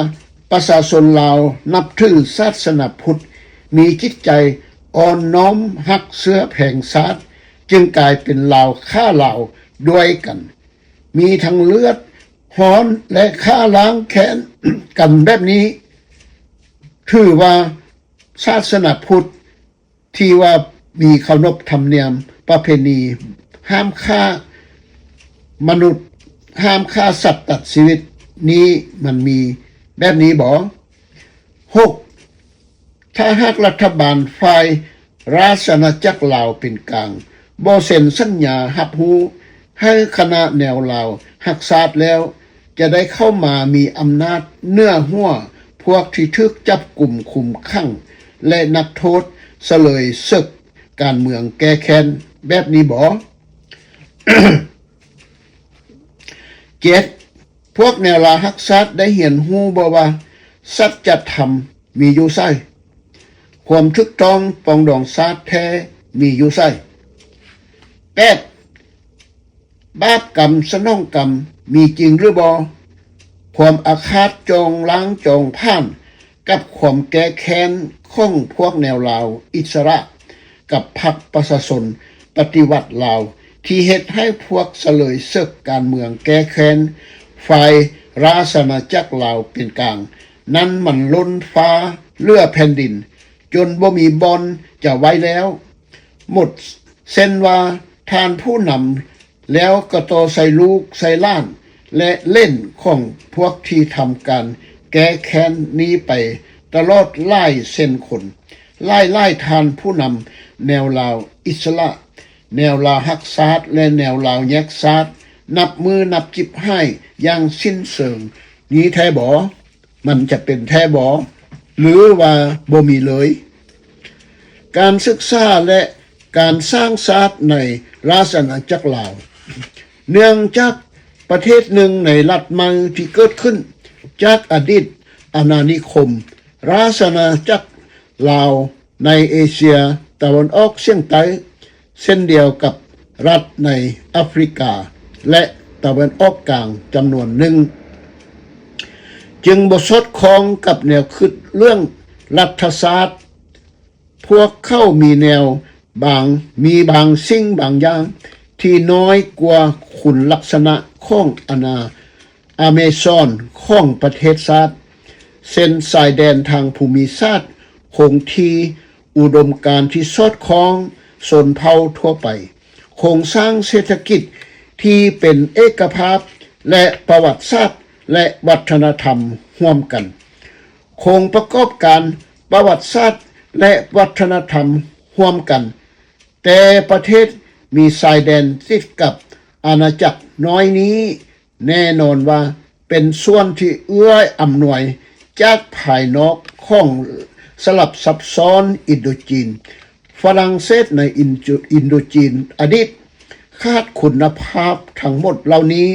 ປະຊາຊົນລາວນັບຖືສາສະໜາພຸດ ມີຈິດໃຈອ່ອນນ້ອມຮັກເຊື້ອແພງຊາດ ຈຶ່ງກາຍເປັນລາວຂ້າລາວດ້ວຍກັນ ມີທັງເລືອດຮ້ອນ ແລະ ຂ້າລ້າງແຄ້ນກັນແບບນີ້? ຖືວ່າສາສະໜາພຸດ ທີ່ວ່າມີເຄົາລົບທຳນຽມປະເພນີ ຫ້າມຂ້າມະນຸດ, ຫ້າມຂ້າສັດຕັດຊີວິດນີ້ ມັນມີແບບນີ້ບໍ? ຫົກ ຖ້າຫາກລັດຖະບານຝ່າຍລາຊະອານາຈັກລາວເປັນກາງ ບໍ່ເຊັນສັນຍາຮັບຮູ້ໃຫ້ຄະນະແນວລາວຮັກຊາດແລ້ວ ຈະໄດ້ເຂົ້າມາມີອຳນາດເໜືອຫົວພວກທີ່ຖືກຈັບກຸມຄຸມຂັງ ແລະ ນັກໂທດສະເລີຍເສິກການເມືອງແກ້ແຄ້ນແບບນີ້ບໍ? ເຈັດ ພວກແນວລາວຮັກຊາດໄດ້ຮຽນຮູ້ບໍ່ວ່າ ສັດຈະທຳມີຢູ່ໃສ? ຄວາມຖືກຕ້ອງປອງດອງຊາດແທ້ມີຢູ່ໃສ? ແປດ ບາບກຳສະໜອງກຳມີຈິງຫຼືບໍ່? ຄວາມອາຄາດຈອງລ້າງຈອງຜານກັບຄວາມແກ້ແຄ້ນຂອງພວກແນວລາວອິດສະຫຼະກັບພັກປະຊາຊົນປະຕິວັດລາວ ທີ່ເຮັດໃຫ້ພວກສະເຫຼີຍເສິກການເມືອງແກ້ແຄ້ນຝ່າຍລາຊະອານາຈັກລາວເປັນກາງນັ້ນ ມັນລົ້ນຟ້າເຫຼືອແຜ່ນດິນ ຈົນບໍ່ມີບ່ອນຈະໄວ້ແລ້ວ. ໝົດເຊັ່ນວ່າທ່ານຜູ້ນຳ ແລ້ວກໍຕໍ່ໃສ່ລູກໃສ່ຫຼານ ແລະ ເຫຼັ້ນຂອງພວກທີ່ທຳການແກ້ແຄ້ນນີ້ໄປຕະຫຼອດຫຼາຍເຊັ່ນຄົນ. ຫຼາຍໆທ່ານຜູ້ນຳແນວລາວອິດສະຫຼະ, ແນວລາວຮັກຊາດ ແລະ ແນວລາວແຍກຊາດ ນັບມື້ນັບຈິບຫາຍຢ່າງສິ້ນເຊີງ. ນີ້ແທ້ບໍ? ມັນຈະເປັນແທ້ບໍ ຫຼືວ່າບໍ່ມີເລີຍ? ການສຶກສາ ແລະ ການສ້າງຊາດໃນລາຊະອານາຈັກລາວ. ເນື່ອງຈາກປະເທດໜຶ່ງໃນລັດໃໝ່ທີ່ເກີດຂຶ້ນຈາກອະດີດອານານິຄົມ, ລາຊະອານາຈັກລາວໃນເອເຊຍຕາເວັນອອກສຽງໃຕ້ ເຊັ່ນດຽວກັບລັດໃນອາຟຣິກາ ແລະ ຕາເວັນອອກກາງຈຳນວນໜຶ່ງ ຈຶ່ງບໍ່ສອດຄ່ອງກັບແນວຄິດເລື່ອງລັດຖະສາດ. ພວກເຂົາມີແນວບາງ, ມີບາງສິ່ງບາງຢ່າງທີ່ນ້ອຍກວ່າຄຸນລັກສະນະຂອງອານາ ອາເມຊອນຂອງປະເທດຊາດ, ເຊັ່ນ ຊາຍແດນທາງພູມິສາດຄົງທີ່, ອຸດົມການທີ່ສອດຄ່ອງຊົນເຜົ່າທົ່ວໄປ, ໂຄງສ້າງເສດຖະກິດທີ່ເປັນເອກະພາບ ແລະ ປະຫວັດສາດ ແລະ ວັດທະນະທຳຮ່ວມກັນ, ໂຄງປະກອບການປະຫວັດສາດ ແລະ ວັດທະນະທຳຮ່ວມກັນ. ແຕ່ປະເທດມີຊາຍແດນຕິດກັບອານາຈັກນ້ອຍນີ້ ແນ່ນອນວ່າເປັນສ່ວນທີ່ເອື້ອອຳນວຍຈາກພາຍນອກຂອງສລັບຊັບຊ້ອນອິນໂດຈີນ. ຝຣັ່ງເສດໃນອິນໂດ ອິນໂດຈີນອະດີດ ຂາດຄຸນນະພາບທັງໝົດເຫຼົ່ານີ້,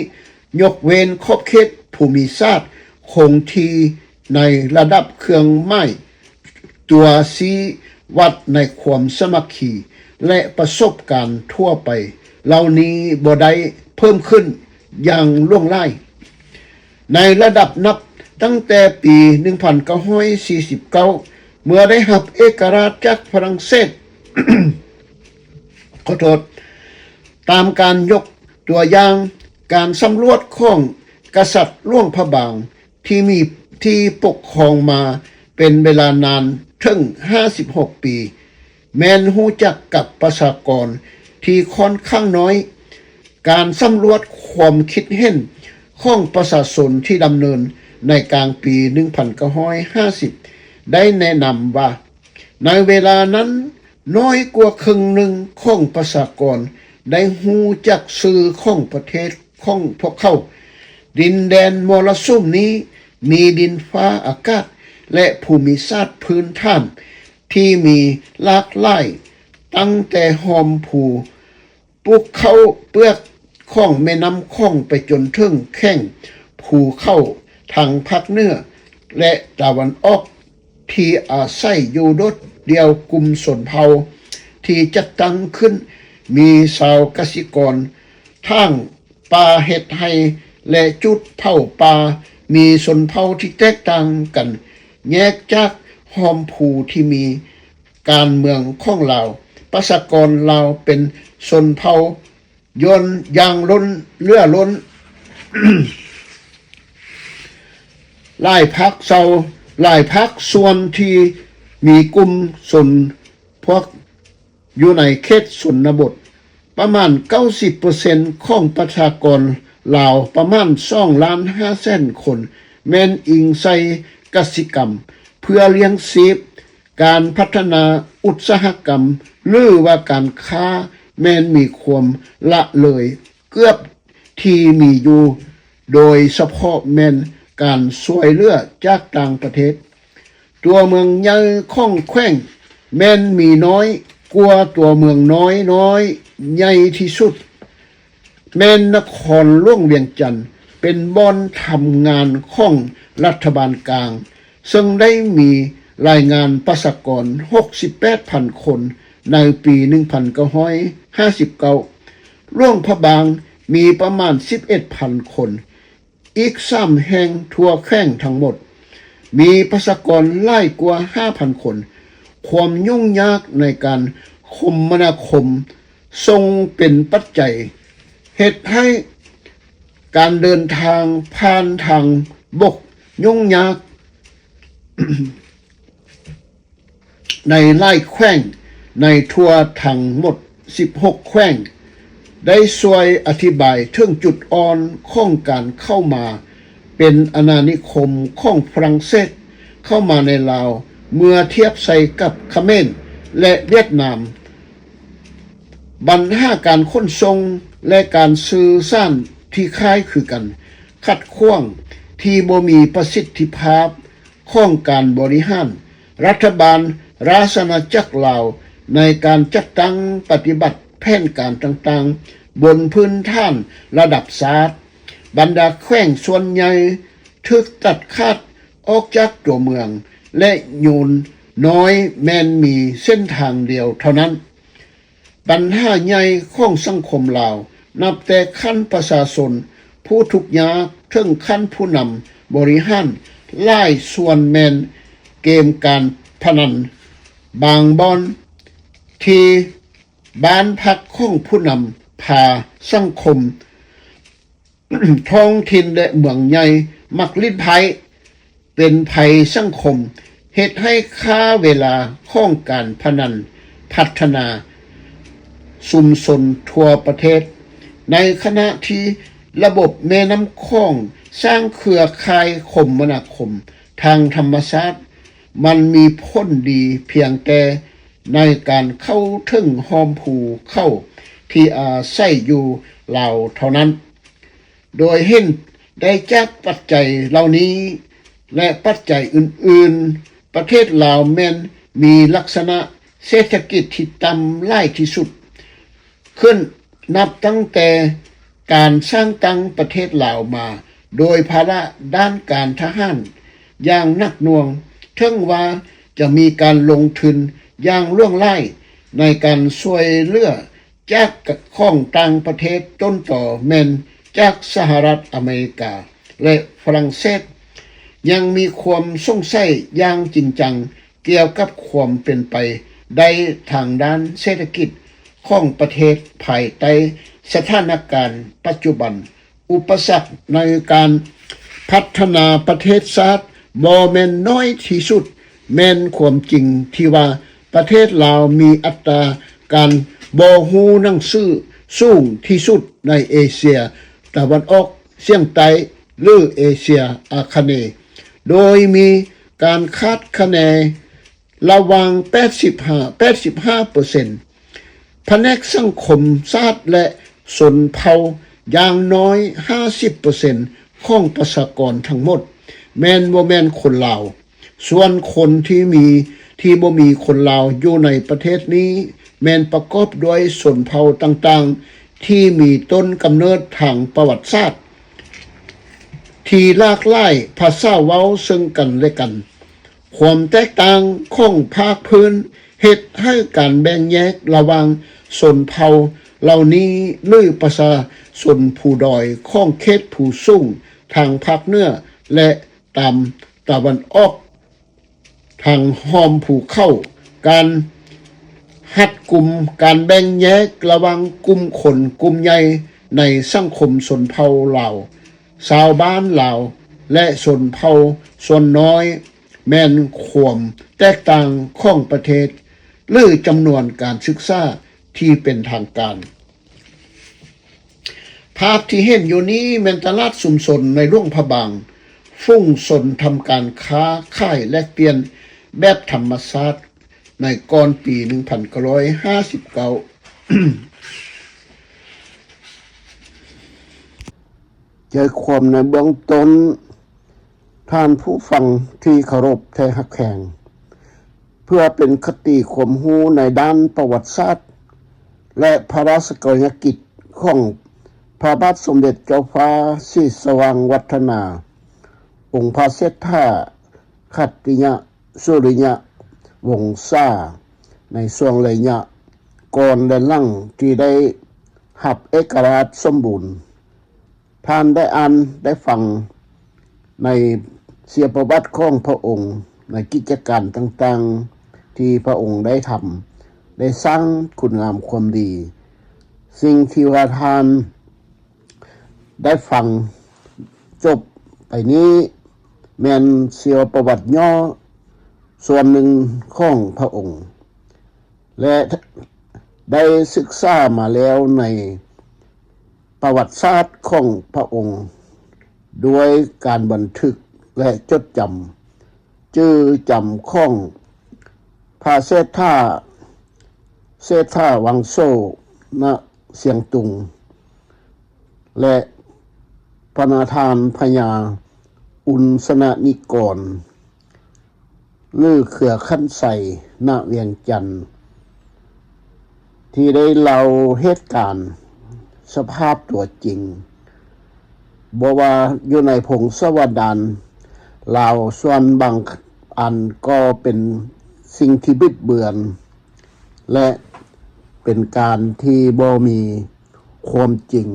ຍົກເວັ້ນຂອບເຂດພູມິສາດຄົງທີ່ໃນລະດັບເຄື່ອງໝາຍ ຕົວຊີ້ວັດໃນຄວາມສາມັກຄີ ແລະ ປະສົບການທົ່ວໄປເຫຼົ່ານີ້ບໍ່ໄດ້ເພີ່ມຂຶ້ນຢ່າງຫຼວງຫຼາຍ. ໃນລະດັບນັບຕັ້ງແຕ່ປີໜຶ່ງພັນເກົ້າຮ້ອຍສີ່ສິບເກົ້າ ເມື່ອໄດ້ຮັບເອກະລາດຈາກຝຣັ່ງເສດ, ຂໍໂທດ, ຕາມການຍົກຕົວຢ່າງການສຳຫຼວດຂອງກະສັດຫຼວງພະບາງ ທີ່ມີ ທີ່ປົກຄອງມາເປັນເວລານານເຖິງຫ້າສິບຫົກປີ ແມ່ນຮູ້ຈັກກັບປະຊາກອນທີ່ຂ້ອນຂ້າງນ້ອຍ. ການສຳຫຼວດຄວາມຄິດເຫັນຂອງປະຊາຊົນທີ່ດຳເນີນໃນກາງປີໜຶ່ງພັນເກົ້າຮ້ອຍຫ້າສິບ ໄດ້ແນະນຳວ່າ ໃນເວລານັ້ນ ນ້ອຍກວ່າເຄິ່ງໜຶ່ງຂອງປະຊາກອນໄດ້ຮູ້ຈັກຊື່ຂອງປະເທດຂອງພວກເຂົາ. ດິນແດນມໍລະສຸມນີ້ມີດິນຟ້າອາກາດ ແລະ ພູມິສາດພື້ນຖານທີ່ມີຫຼາກຫຼາຍ, ຕັ້ງແຕ່ຮ່ອມພູ ພູເຂົ້າເປືອກຂອງແມ່ນ້ຳຂອງໄປຈົນເຖິງແຂ້ງພູເຂົາທາງພາກເໜືອ ແລະ ຕາເວັນອອກ ທີ່ອາໄສຢູ່ໂດດດ່ຽວ. ກຸ່ມຊົນເຜົ່າທີ່ຈັດຕັ້ງຂຶ້ນມີຊາວກະສິກອນ, ຖາງປ່າເຮັດໄຮ່ ແລະ ຈູດເຜົາປ່າ. ມີຊົນເຜົ່າທີ່ແຕກຕ່າງກັນແຍກຈາກຮ່ອມພູທີ່ມີການເມືອງຂອງລາວ. ປະຊາກອນລາວເປັນຊົນເຜົ່າ ຢ່າງລົ້ນເຫຼືອລົ້ນ. ຫຼາຍພາກສ່ວນ, ຫຼາຍພາກສ່ວນທີ່ມີກຸ່ມຊົນພວກຢູ່ໃນເຂດຊົນນະບົດ. ປະມານເກົ້າສິບເປີເຊັນຂອງປະຊາກອນລາວ ປະມານສອງລ້ານຫ້າແສນຄົນ ແມ່ນອີງໃສ່ກະສິກຳເພື່ອລ້ຽງຊີບ. ການພັດທະນາອຸດສາຫະກຳ ຫຼືວ່າການຄ້າ ແມ່ນມີຄວາມລະເລີຍເກືອບທີ່ມີຢູ່, ໂດຍສະເພາະແມ່ນການຊ່ວຍເຫຼືອຈາກຕ່າງປະເທດ. ຕົວເມືອງໃຫຍ່ຂອງແຂວງແມ່ນມີນ້ອຍກວ່າຕົວເມືອງນ້ອຍໆໃຫຍ່ທີ່ສຸດ. ແມ່ນນະຄອນຫຼວງວຽງຈັນ ເປັນບ່ອນທຳງານຂອງລັດຖະບານກາງ, ເຊິ່ງໄດ້ມີລາຍງານປະຊາກອນຫົກສິບແປດພັນຄົນໃນປີໜຶ່ງພັນເກົ້າຮ້ອຍຫ້າສິບເກົ້າ. ຫຼວງພະບາງມີປະມານສິບເອັດພັນຄົນ. ອີກສາມແຫ່ງທົ່ວແຂວງທັງໝົດ ມີປະຊາກອນຫຼາຍກວ່າຫ້າພັນຄົນ. ຄວາມຫຍຸ້ງຍາກໃນການຄົມມະນາຄົມ ສົ່ງເປັນປັດໄຈເຮັດໃຫ້ການເດີນທາງຜ່ານທາງບົກຫຍຸ້ງຍາກ ໃນຫຼາຍແຂວງໃນທົ່ວທັງໝົດສິບຫົກແຂວງ ໄດ້ຊ່ວຍອະທິບາຍເຖິງຈຸດອ່ອນຂອງການເຂົ້າມາເປັນອານານິຄົມຂອງຝຣັ່ງເສດເຂົ້າມາໃນລາວ ເມື່ອທຽບໃສ່ກັບຂະເໝນ ແລະ ຫວຽດນາມ. ບັນຫາການຂົນສົ່ງ ແລະ ການສື່ສານທີ່ຄ້າຍຄືກັນ, ຂັດຂວາງທີ່ບໍ່ມີປະສິດທິພາບຂອງການບໍລິຫານ, ລັດຖະບານລາຊະອານາຈັກລາວໃນການຈັດຕັ້ງປະຕິບັດແຜນການຕ່າງໆ ບົນພື້ນຖານລະດັບຊາດ, ບັນດາແຂວງສ່ວນໃຫຍ່ຖືກຕັດຂາດອອກຈາກຕົວເມືອງ ແລະ ໂຍນນ້ອຍແມ່ນມີເສັ້ນທາງດຽວເທົ່ານັ້ນ. ບັນຫາໃຫຍ່ຂອງສັງຄົມລາວ ນັບແຕ່ຂັ້ນປະຊາຊົນຜູ້ທຸກຍາກ ເຖິງຂັ້ນຜູ້ນຳບໍລິຫານ ຫຼາຍສ່ວນແມ່ນເກມການພະນັນບາງບ່ອນ ທີ່ບ້ານພັກຂອງຜູ້ນຳພາສັງຄົມ ທ້ອງຖິ່ນ ແລະ ເມືອງໃຫຍ່ມັກຫຼິ້ນໄພ້ ເປັນໄພສັງຄົມ ເຮັດໃຫ້ຄ່າເວລາຂອງການພະນັນພັດທະນາຊຸມຊົນທົ່ວປະເທດ, ໃນຂະນະທີ່ລະບົບແມ່ນ້ຳຂອງສ້າງເຄືອຂ່າຍຄົມມະນາຄົມທາງທຳມະຊາດ, ມັນມີຜົນດີພຽງແຕ່ໃນການເຂົ້າເຖິງຮ່ອມພູເຂົາທີ່ອາໄສຢູ່ລາວເທົ່ານັ້ນ. ໂດຍເຫັນໄດ້ຈາກປັດໄຈເຫຼົ່ານີ້ ແລະ ປັດໄຈອື່ນໆ, ປະເທດລາວແມ່ນມີລັກສະນະເສດຖະກິດທີ່ຕ່ຳຫຼາຍທີ່ສຸດຂຶ້ນ ນັບຕັ້ງແຕ່ການສ້າງຕັ້ງປະເທດລາວມາ ໂດຍພາລະດ້ານການທະຫານຢ່າງໜັກໜ່ວງ, ເຖິງວ່າຈະມີການລົງທຶນຢ່າງຫຼວງຫຼາຍໃນການຊ່ວຍເຫຼືອ ຈາກຂອງຕ່າງປະເທດຕົ້ນຕໍແມ່ນຈາກສະຫະລັດອາເມລິກາ ແລະ ຝຣັ່ງເສດ, ຍັງມີຄວາມສົງໄສຢ່າງຈິງຈັງກ່ຽວກັບຄວາມເປັນໄປໄດ້ທາງດ້ານເສດຖະກິດຂອງປະເທດພາຍໃຕ້ສະຖານະການປັດຈຸບັນ. ອຸປະສັກໃນການພັດທະນາປະເທດຊາດບໍ່ແມ່ນໜ້ອຍທີ່ສຸດ, ແມ່ນຄວາມຈິງທີ່ວ່າປະເທດລາວມີອັດຕາການບໍ່ຮູ້ໜັງສືສູງທີ່ສຸດໃນເອເຊຍຕາເວັນອອກສ່ຽງໃຕ້ ຫຼື ເອເຊຍອາຄະເນ, ໂດຍມີການຄາດຄະເນລະຫວ່າງແປດສິບຫ້າ ແປດສິບຫ້າເປີເຊັນ. ພະແນກສັງຄົມຊາດ ແລະ ຊົນເຜົ່າ ຢ່າງໜ້ອຍຫ້າສິບເປີເຊັນຂອງປະຊາກອນທັງໝົດ ແມ່ນບໍ່ແມ່ນຄົນລາວ. ສ່ວນຄົນທີ່ມີ ທີ່ບໍ່ມີຄົນລາວຢູ່ໃນປະເທດນີ້ ແມ່ນປະກອບດ້ວຍຊົນເຜົ່າຕ່າງໆ ທີ່ມີຕົ້ນກຳເນີດທາງປະຫວັດສາດ ທີ່ຫຼາກຫຼາຍພາສາເວົ້າເຊິ່ງກັນ ແລະ ກັນ. ຄວາມແຕກຕ່າງຂອງພາກພື້ນເຮັດໃຫ້ການແບ່ງແຍກລະຫວ່າງຊົນເຜົ່າເຫຼົ່ານີ້ ຫຼື ປະຊາຊົນພູດອຍຂອງເຂດພູສູງທາງພາກເໜືອ ແລະ ຕາມຕາເວັນອອກທາງຮ່ອມພູເຂົາ, ການຮັດກຸມ, ການແບ່ງແຍກລະຫວ່າງກຸ່ມຄົນກຸ່ມໃຫຍ່ໃນສັງຄົມຊົນເຜົ່າລາວ, ຊາວບ້ານລາວ ແລະ ຊົນເຜົ່າສ່ວນນ້ອຍ ແມ່ນຄວາມແຕກຕ່າງຂອງປະເທດ ຫຼື ຈຳນວນການສຶກສາທີ່ເປັນທາງການ. ພາບທີ່ເຫັນຢູ່ນີ້ແມ່ນຕະຫຼາດຊຸມຊົນໃນຫຼວງພະບາງ, ຝູງຊົນທຳການຄ້າຂາຍແລກປ່ຽນແບບທຳມະຊາດໃນກ່ອນປີໜຶ່ງພັນເກົ້າຮ້ອຍຫ້າສິບເກົ້າ. ໃຈຄວາມໃນເບື້ອງຕົ້ນ, ທ່ານຜູ້ຟັງທີ່ເຄົາລົບແທ້ຮັກແພງ, ເພື່ອເປັນຄະຕິຄວາມຮູ້ໃນດ້ານປະຫວັດສາດ ແລະ ພະລາຊະກະລະຍາກິດຂອງພະບາດສົມເດັດເຈົ້າຟ້າສີສະຫວ່າງວັດທະນາ ອົງພະເສດຖາ ຂັດຕິຍະ ສຸລິຍະ ວົງສາ ໃນຊ່ວງໄລຍະກ່ອນ ແລະ ຫຼັງທີ່ໄດ້ຮັບເອກະລາດສົມບູນ. ທ່ານໄດ້ອ່ານໄດ້ຟັງໃນຊີວະປະຫວັດຂອງພະອົງ, ໃນກິດຈະການຕ່າງໆທີ່ພະອົງໄດ້ທຳ, ໄດ້ສ້າງຄຸນງາມຄວາມດີ ສິ່ງທີ່ວ່າທ່ານໄດ້ຟັງຈົບໄປນີ້ ແມ່ນຊີວະປະຫວັດຫຍໍ້ສ່ວນໜຶ່ງຂອງພະອົງ ແລະ ໄດ້ສຶກສາມາແລ້ວໃນປະຫວັດສາດຂອງພະອົງ ດ້ວຍການບັນທຶກ ແລະ ຈົດຈຳ ຈື່ຈຳຂອງພະເສດຖາ ເສດຖາວັງໂສ ນະຊຽງຕຸງ ແລະ ພະນາທ່ານພະຍາອຸນສະນະນິກອນ ຫຼື ເຄືອຂັນໄຊ ນະວຽງຈັນ ທີ່ໄດ້ເລົ່າເຫດການສະພາບຕົວຈິງ ບໍ່ວ່າຢູ່ໃນພົງສະວະດານລາວ ສ່ວນບາງອັນກໍເປັນສິ່ງທີ່ບິດເບືອນ ແລະ ເປັນການທີ່ບໍ່ມີຄວາມຈິງ.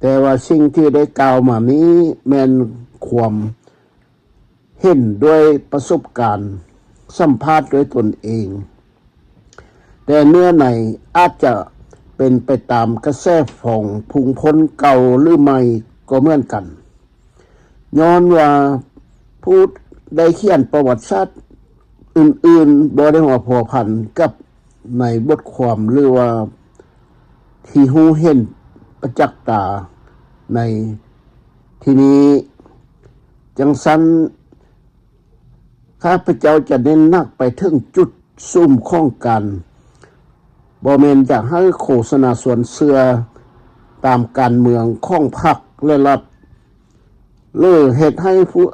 ແຕ່ວ່າສິ່ງທີ່ໄດ້ກ່າວມານີ້ແມ່ນຄວາມເຫັນດ້ວຍປະສົບການ ສຳພາດດ້ວຍຕົນເອງ. ແຕ່ເນື້ອໃນອາດຈະເປັນໄປຕາມກະແສຟອງຝູງຊົນເກົ່າຫຼືໄມ່ກໍເໝືອນກັນ. ຍ້ອນວ່າຜູ້ໄດ້ຂຽນປະຫວັດສາດອື່ນໆ ບໍ່ໄດ້ມາພົວພັນກັບໃນບົດຄວາມ ຫຼືວ່າທີ່ຮູ້ເຫັນປະຈັກຕາໃນທີ່ນີ້. ຈັ່ງຊັ້ນ ຂ້າພະເຈົ້າຈະເນັ້ນໜັກໄປເຖິງຈຸດສຸມຂອງການ ບໍ່ແມ່ນຢາກໃຫ້ໂຄສະນາຊວນເຊື່ອຕາມການເມືອງຂອງພັກ ແລະ ລັດ ຫຼື ເຮັດໃຫ້ຜູ້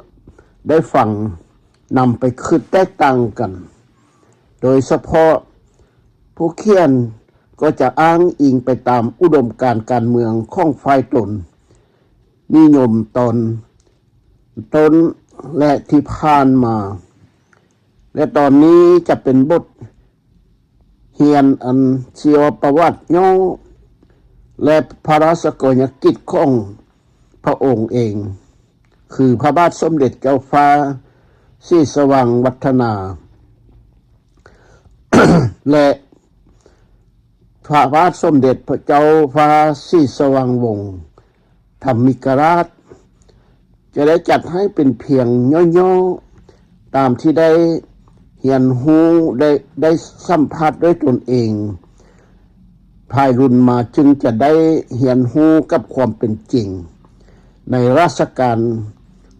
ໄດ້ຟັງນຳໄປຄິດແຕກຕ່າງກັນ. ໂດຍສະເພາະຜູ້ຂຽນກໍຈະອ້າງອີງໄປຕາມອຸດົມການການເມືອງຂອງຝ່າຍຕົນ ນິຍົມຕອນຕົ້ນ ແລະ ທີ່ຜ່ານມາ ແລະ ຕອນນີ້ຈະເປັນບົດຮຽນອັນຊີວະປະຫວັດຫຍໍ້ ແລະ ພະລາຊະກໍລະຍາກິດຂອງພະອົງເອງ ຄືພະບາດສົມເດັດເຈົ້າຟ້າສີສະຫວ່າງວັດທະນາ ແລະ ພະບາດສົມເດັດພະເຈົ້າຟ້າສີສະຫວ່າງວົງທຳມິກະລາດ ຈະໄດ້ຈັດໃຫ້ເປັນພຽງຫຍໍ້ໆ ຕາມທີ່ໄດ້ຮຽນຮູ້ ໄດ້ ໄດ້ສຳພາດດ້ວຍຕົນເອງ. ພາຍລຸ້ນມາຈຶ່ງຈະໄດ້ຮຽນຮູ້ກັບຄວາມເປັນຈິງ ໃນລາຊະການ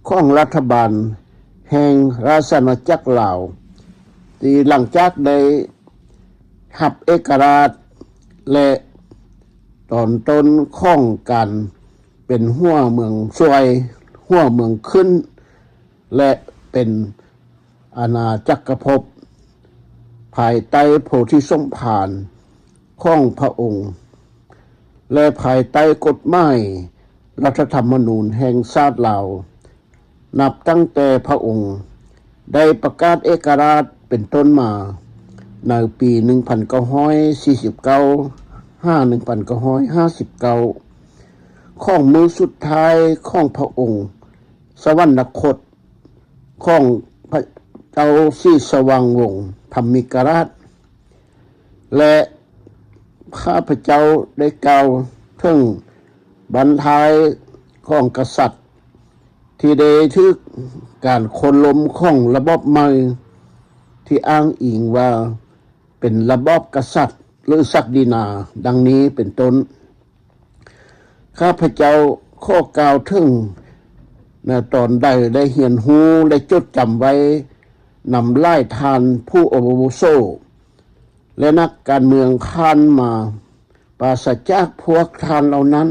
ຂອງລັດຖະບານແຫ່ງລາຊະອານາຈັກລາວ ທີ່ຫຼັງຈາກໄດ້ຮັບເອກະລາດ ແລະ ຕອນຕົ້ນຂອງການເປັນຫົວເມືອງຊ່ວຍ ຫົວເມືອງຂຶ້ນ ແລະ ເປັນອານາຈັກກະພົບ ພາຍໃຕ້ໂພທິສົມພານຂອງພະອົງ ແລະ ພາຍໃຕ້ກົດໝາຍລັດຖະທຳມະນູນແຫ່ງຊາດລາວ ນັບຕັ້ງແຕ່ພະອົງໄດ້ປະກາດເອກະລາດເປັນຕົ້ນມາ ໃນປີໜຶ່ງພັນເກົ້າຮ້ອຍສີ່ສິບເກົ້າ ຫາ ໜຶ່ງພັນເກົ້າຮ້ອຍຫ້າສິບເກົ້າ ຂອງມື້ສຸດທ້າຍຂອງພະອົງສະຫວັນນະຄົດ ຂອງພະເຈົ້າສີສະຫວ່າງວົງທຳມິກະລາດ ແລະ ຂ້າພະເຈົ້າໄດ້ກ່າວເຖິງບັ້ນທ້າຍຂອງກະສັດ ທີ່ໄດ້ຖືກການໂຄ່ນລົ້ມຂອງລະບອບໃໝ່ ທີ່ອ້າງອີງວ່າເປັນລະບອບກະສັດ ຫຼື ສັກດິນາ ດັ່ງນີ້ເປັນຕົ້ນ. ຂ້າພະເຈົ້າຂໍກ່າວເຖິງ ໃນຕອນໃດໄດ້ຮຽນຮູ້ ແລະ ຈົດຈຳໄວ້ນຳຫຼາຍທ່ານຜູ້ອາວຸໂສ ແລະ ນັກການເມືອງຜ່ານມາ ປາສະຈາກພວກທ່ານເຫຼົ່ານັ້ນ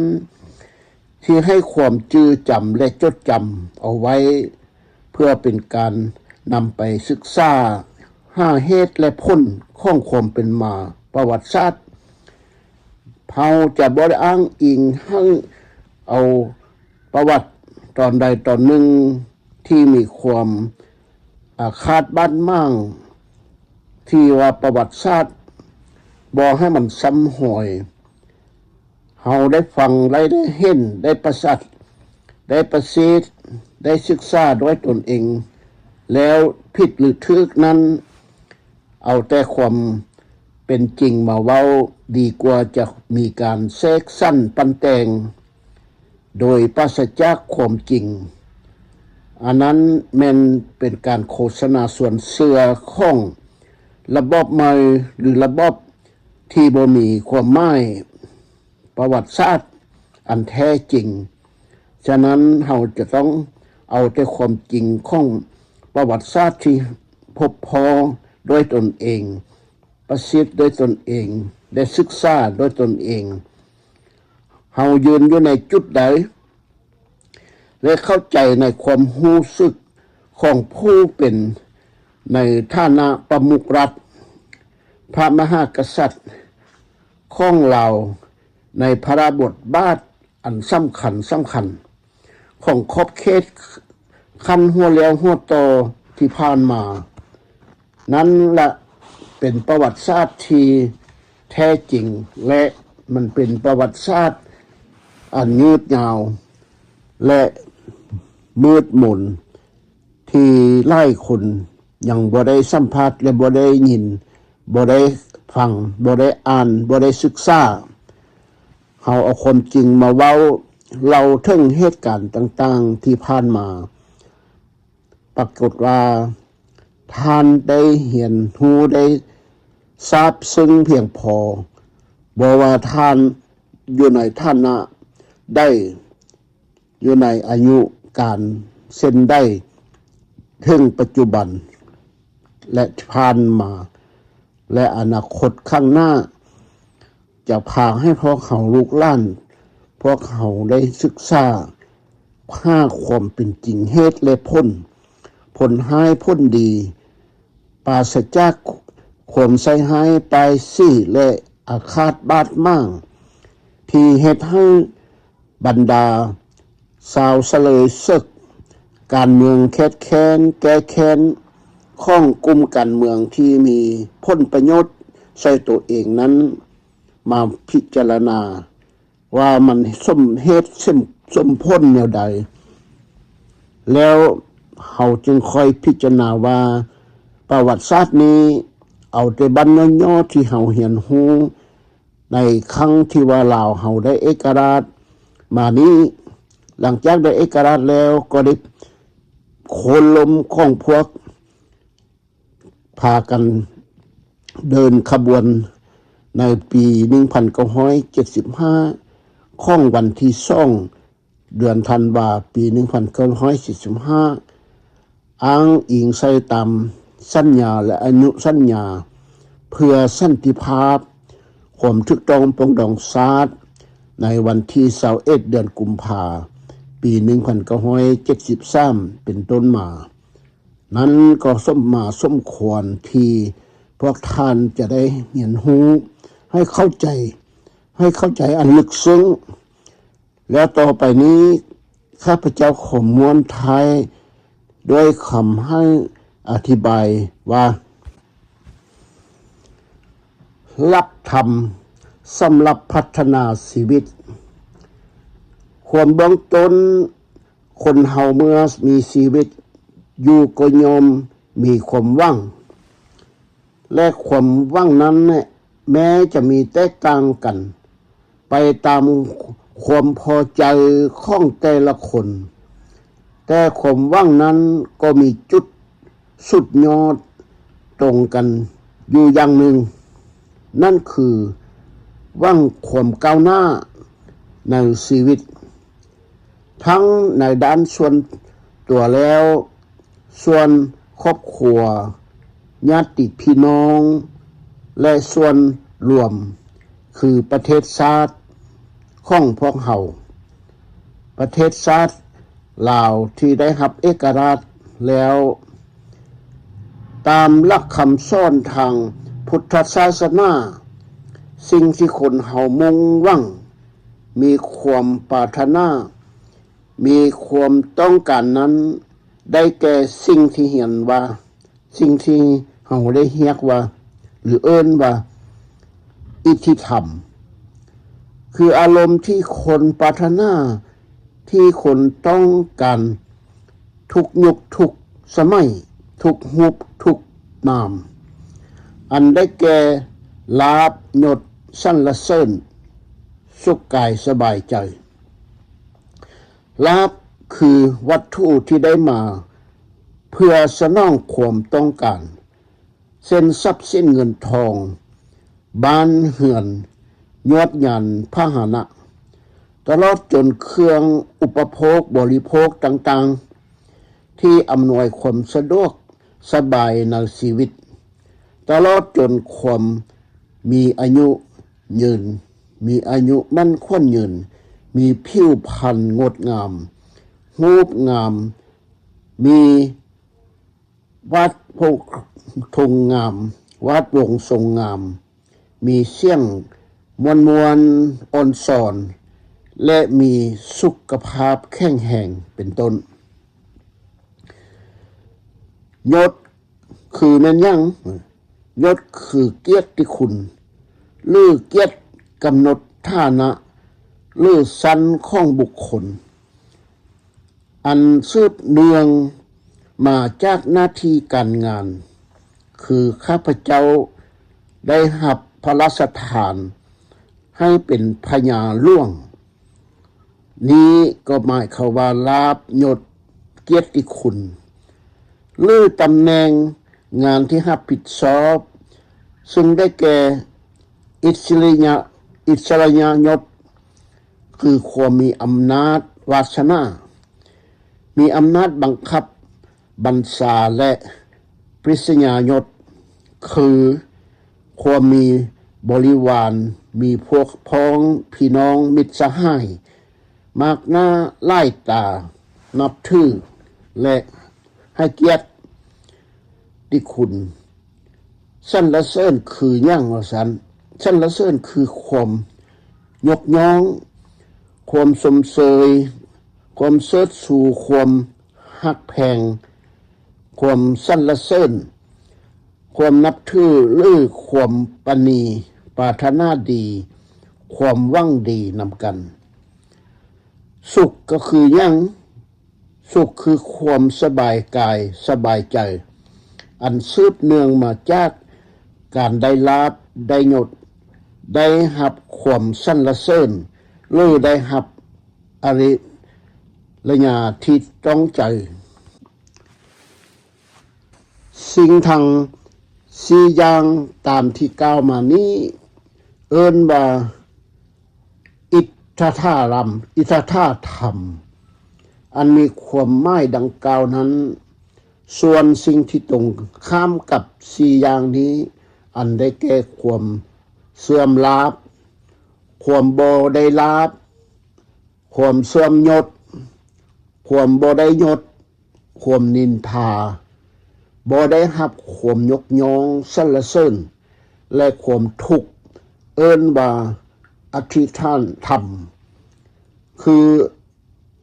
ທີ່ໃຫ້ຄວາມຈື່ຈຳ ແລະ ຈົດຈຳເອົາໄວ້ ເພື່ອເປັນການນຳໄປສຶກສາຫາເຫດ ແລະ ຜົນຂອງຄວາມເປັນມາປະຫວັດສາດ. ເຮົາຈະບໍ່ໄດ້ອ້າງອີງໃຫ້ເອົາປະຫວັດຕອນໃດຕອນໜຶ່ງທີ່ມີຄວາມອາຄາດບາດໝາງ ທີ່ວ່າປະຫວັດສາດບໍ່ໃຫ້ມັນຊ້ຳຮອຍ. ເຮົາໄດ້ຟັງ ໄດ້ ໄດ້ເຫັນ ໄດ້ປະສັດ ໄດ້ປະເສດ ໄດ້ສຶກສາດ້ວຍຕົນເອງແລ້ວ. ຜິດຫຼືຖືກນັ້ນ ເອົາແຕ່ຄວາມ ເປັນຈິງມາເວົ້າ ດີກວ່າຈະມີການແຊກສັ້ນປັ້ນແຕ່ງໂດຍປາສະຈາກຄວາມຈິງ. ອັນນັ້ນແມ່ນເປັນການໂຄສະນາຊວນເຊື່ອຂອງລະບອບໃໝ່ ຫຼື ລະບອບທີ່ບໍ່ມີຄວາມໝາຍປະຫວັດສາດອັນແທ້ຈິງ. ສະນັ້ນເຮົາຈະຕ້ອງເອົາແຕ່ຄວາມຈິງຂອງປະຫວັດສາດທີ່ພົບພໍ້ດ້ວຍຕົນເອງ, ປະສິດດ້ວຍຕົນເອງ ແລະ ສຶກສາດ້ວຍຕົນເອງ. ເຮົາຢືນຢູ່ໃນຈຸດໃດ ແລະ ເຂົ້າໃຈໃນຄວາມຮູ້ສຶກຂອງຜູ້ເປັນໃນຖານະປະມຸກລັດ, ພະມະຫາກະສັດຂອງລາວ ໃນພາລະບົດບາດອັນສຳຄັນ, ສຳຄັນຂອງຂອບເຂດຂັ້ນຫົວລ້ຽວຫົວຕໍ່ທີ່ຜ່ານມາ. ນັ້ນລະເປັນປະຫວັດສາດທີ່ແທ້ຈິງ ແລະ ມັນເປັນປະຫວັດສາດອັນຍືດຍາວ ແລະ ມືດມົນ ທີ່ຫຼາຍຄົນຍັງບໍ່ໄດ້ສຳຜັດ ແລະ ບໍ່ໄດ້ຍິນ, ບໍ່ໄດ້ຟັງ, ບໍ່ໄດ້ອ່ານ, ບໍ່ໄດ້ສຶກສາ. ເຮົາເອົາຄວາມຈິງມາເວົ້າ, ເລົ່າເຖິງເຫດການຕ່າງໆທີ່ຜ່ານມາ. ປາກົດວ່າທ່ານໄດ້ຮຽນຮູ້, ໄດ້ຊາບເຊິ່ງພຽງພໍ, ບໍ່ວ່າທ່ານຢູ່ໃນຖານະໃດ, ຢູ່ໃນອາຍຸການເຊັ່ນໃດ, ເຖິງປັດຈຸບັນ ແລະ ຜ່ານມາ ແລະ ອະນາຄົດຂ້າງໜ້າ ຈະພາໃຫ້ພວກເຮົາລູກຫຼານ ພວກເຮົາໄດ້ສຶກສາຫາຄວາມເປັນຈິງ ເຫດ ແລະ ຜົນ, ຜົນຮ້າຍ ຜົນດີ, ປາສະຈາກຄວາມໃສ່ຮ້າຍປ້າຍສີ ແລະ ອາຄາດບາດໝາງ ທີ່ເຮັດໃຫ້ບັນດາຊາວສະເລີຍເສິກການເມືອງ ແຄດແຄ້ນແກ້ແຄ້ນຂອງກຸ່ມການເມືອງທີ່ມີຜົນປະໂຫຍດໃສ່ໂຕເອງນັ້ນ ມາພິຈາລະນາວ່າມັນສົມເຫດສົມ ສົມຜົນແນວໃດ, ແລ້ວເຮົາຈຶ່ງຄ່ອຍພິຈາລະນາວ່າ ປະຫວັດສາດນີ້ ເອົາແຕ່ບັ້ນຫຍໍ້ໆທີ່ເຮົາຮຽນຮູ້ໃນຄັ້ງທີ່ວ່າລາວເຮົາໄດ້ເອກະລາດມານີ້, ຫຼັງຈາກໄດ້ເອກະລາດແລ້ວ ກໍໄດ້ໂຄ່ນລົມຂອງພວກ ພາກັນເດີນຂະບວນໃນປີໜຶ່ງພັນເກົ້າຮ້ອຍເຈັດສິບຫ້າ ຂອງວັນທີສອງ ເດືອນທັນວາ ປີໜຶ່ງພັນເກົ້າຮ້ອຍເຈັດສິບຫ້າ ອ້າງອີງໃສ່ຕາມສັນຍາ ແລະ ອະນຸສັນຍາເພື່ອສັນຕິພາບ, ຄວາມຖືກຕ້ອງປອງດອງຊາດ ໃນວັນທີຊາວເອັດ ເດືອນກຸມພາ ປີໜຶ່ງພັນເກົ້າຮ້ອຍເຈັດສິບສາມ ເປັນຕົ້ນມາ. ນັ້ນກໍສົມມາສົມຄວນທີ່ພວກທ່ານຈະໄດ້ຮຽນຮູ້ໃຫ້ເຂົ້າໃຈ, ໃຫ້ເຂົ້າໃຈອັນເລິກເຊິ່ງ. ແລ້ວຕໍ່ໄປນີ້ ຂ້າພະເຈົ້າຂໍມ້ວນທ້າຍດ້ວຍຄຳໃຫ້ອະທິບາຍວ່າ ຫຼັກທຳສຳລັບພັດທະນາຊີວິດ. ຄວາມເບື້ອງຕົ້ນ, ຄົນເຮົາເມື່ອມີຊີວິດຢູ່ກໍຍ່ອມມີຄວາມຫວັງ ແລະ ຄວາມຫວັງນັ້ນແມ້ຈະມີແຕກຕ່າງກັນໄປຕາມຄວາມພໍໃຈຂອງແຕ່ລະຄົນ, ແຕ່ຄວາມຫວັງນັ້ນກໍມີຈຸດສຸດຍອດຕົງກັນຢູ່ຢ່າງໜຶ່ງ, ນັ້ນຄືຫວັງຄວາມກ້າວໜ້າໃນຊີວິດ. ທັງໃນດ້ານສ່ວນຕົວແລ້ວ, ສ່ວນຄອບຄົວ, ຍາດຕິພີ່ນ້ອງ ແລະ ສ່ວນລວມ ຄືປະເທດຊາດຂອງພວກເຮົາ, ປະເທດຊາດລາວທີ່ໄດ້ຮັບເອກະລາດແລ້ວ. ຕາມຫຼັກຄຳສອນທາງພຸດທະສາສະໜາ, ສິ່ງທີ່ຄົນເຮົາມຸ່ງຫວັງ, ມີຄວາມປາດຖະໜາ, ມີຄວາມຕ້ອງການນັ້ນ ໄດ້ແກ່ສິ່ງທີ່ຮຽນວ່າ, ສິ່ງທີ່ເຮົາໄດ້ຮຽກວ່າ ຫຼື ເອີ້ນວ່າ ອິດທິທຳ, ຄືອາລົມທີ່ຄົນປາດຖະໜາ, ທີ່ຄົນຕ້ອງການ ທຸກຍຸກທຸກສະໄໝ, ທຸກຮູບທຸກນາມ, ອັນໄດ້ແກ່ ລາບຍົດສັນລະເສີນ ສຸກກາຍສະບາຍໃຈ. ລາບຄືວັດຖຸທີ່ໄດ້ມາເພື່ອສະໜອງຄວາມຕ້ອງການ ເຊັ່ນ ຊັບສິນເງິນທອງ, ບ້ານເຮືອນ, ຍວດຍານພາຫະນະ, ຕະຫຼອດຈົນເຄື່ອງອຸປະໂພກບໍລິໂພກຕ່າງໆ ທີ່ອຳນວຍຄວາມສະດວກສະບາຍໃນຊີວິດ, ຕະຫຼອດຈົນຄວາມມີອາຍຸຍືນ, ມີອາຍຸໝັ້ນຂວັນຍືນ, ມີຜິວພັນງົດງາມ, ຮູບງາມ, ມີ ວາດໂພງ ທົ່ງງາມ, ວາດວົງຊົງງາມ, ມີສຽງມ່ວນໆ ອອນຊອນ ແລະ ມີສຸຂະພາບແຂງແຮງ ເປັນຕົ້ນ. ຍົດຄືແມ່ນຫຍັງ? ຍົດຄືກຽດຕິຄຸນ ຫຼື ກຽດກຳນົດຖານະ ຫຼື ຊັ້ນຂອງບຸກຄົນ ອັນສືບເນື່ອງມາຈາກໜ້າທີ່ການງານ ຄືຂ້າພະເຈົ້າໄດ້ຮັບພະລາຊະທານໃຫ້ເປັນພະຍາຫຼວງ. ນີ້ກໍໝາຍຄວາມວ່າລາບຍົດກຽດຕິຄຸນ ຫຼື ຕຳແໜ່ງງານທີ່ຮັບຜິດຊອບ, ຊຶ່ງໄດ້ແກ່ ອິດສະລິຍະ ອິດສະລິຍະຍົດ ຄືຄວາມມີອຳນາດວາດສະໜາ, ມີອຳນາດບັງຄັບບັນຊາ ແລະ ປຣິສຍາຍົດ ຄືຄວາມມີບໍລິວານ, ມີພວກພ້ອງພີ່ນ້ອງມິດສະຫາຍ ມາກໜ້າຫຼາຍຕານັບຖື ແລະ ໃຫ້ກຽດຕິຄຸນ. ສັນລະເສີນຄືຫຍັງວ່າຊັ້ນ? ສັນລະເສີນຄືຄວາມຍົກຍ້ອງ, ຄວາມຊົມເຊີຍ, ຄວາມເຊີດຊູ, ຄວາມຮັກແພງ, ຄວາມສັນລະເສີນ, ຄວາມນັບຖື ຫຼື ຄວາມປະນີ, ປາດຖະໜາດີ, ຄວາມຫວັງດີນຳກັນ. ສຸກກໍຄືຫຍັງ? ສຸກຄືຄວາມສະບາຍກາຍສະບາຍໃຈ ອັນສືບເນື່ອງມາຈາກການໄດ້ລາບໄດ້ຍົດ, ໄດ້ຮັບຄວາມສັນລະເສີນ ຫຼື ໄດ້ຮັບອາລິລະຍາທີ່ຕ້ອງໃຈ. ສິ່ງທັງສີ່ຢ່າງຕາມທີ່ກ່າວມານີ້ ເອີ້ນວ່າ ອິດຖະຖາລຳ ອິດຖະຖາທຳ ອັນມີຄວາມໝາຍດັ່ງກ່າວນັ້ນ. ສ່ວນສິ່ງທີ່ຕົງຂ້າມກັບສີ່ຢ່າງນີ້ ອັນໄດ້ແກ່ຄວາມເສື່ອມລາບ, ຄວາມບໍ່ໄດ້ລາບ, ຄວາມເສື່ອມຍົດ, ຄວາມບໍ່ໄດ້ຍົດ, ຄວາມນິນທາ, ບໍ່ໄດ້ຮັບຄວາມຍົກຍ້ອງສັນລະເສີນ ແລະ ຄວາມທຸກ ເອີ້ນວ່າອະທິຖານທຳ ຄື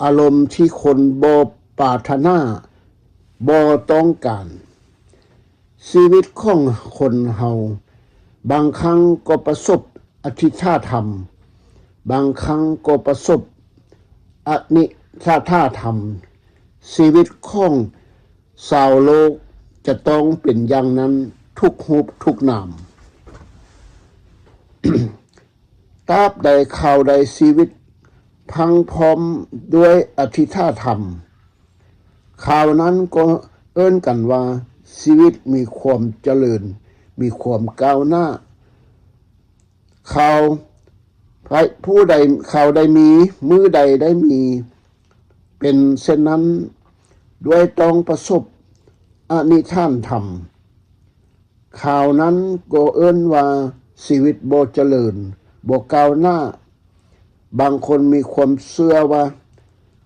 ອາລົມທີ່ຄົນບໍ່ປາດຖະໜາ, ບໍ່ຕ້ອງການ. ຊີວິດຂອງຄົນເຮົາບາງຄັ້ງກໍປະສົບອະທິຖາທຳ, ບາງຄັ້ງກໍປະສົບອະນິຖາທາທຳ. ຊີວິດຂອງຊາວໂລກຈະຕ້ອງເປັນຢ່າງນັ້ນທຸກຮູບທຸກນາມ. ຕາບໃດຂ່າວໃດຊີວິດພັງພ້ອມດ້ວຍອະທິຖາທຳ, ຂ່າວນັ້ນກໍເອີ້ນກັນວ່າຊີວິດມີຄວາມຈະເລີນ, ມີຄວາມກ້າວໜ້າ. ຂ່າວໃຜຜູ້ໃດ ຂ່າວໃດມີ, ມື້ໃດໄດ້ມີ ເປັນເຊັ່ນນັ້ນ, ດ້ວຍຕ້ອງປະສົບອະນິຖານທຳ. ຂ່າວນັ້ນກໍເອີ້ນວ່າຊີວິດບໍ່ຈະເລີນ, ບໍ່ກ້າວໜ້າ. ບາງຄົນມີຄວາມເຊື່ອວ່າ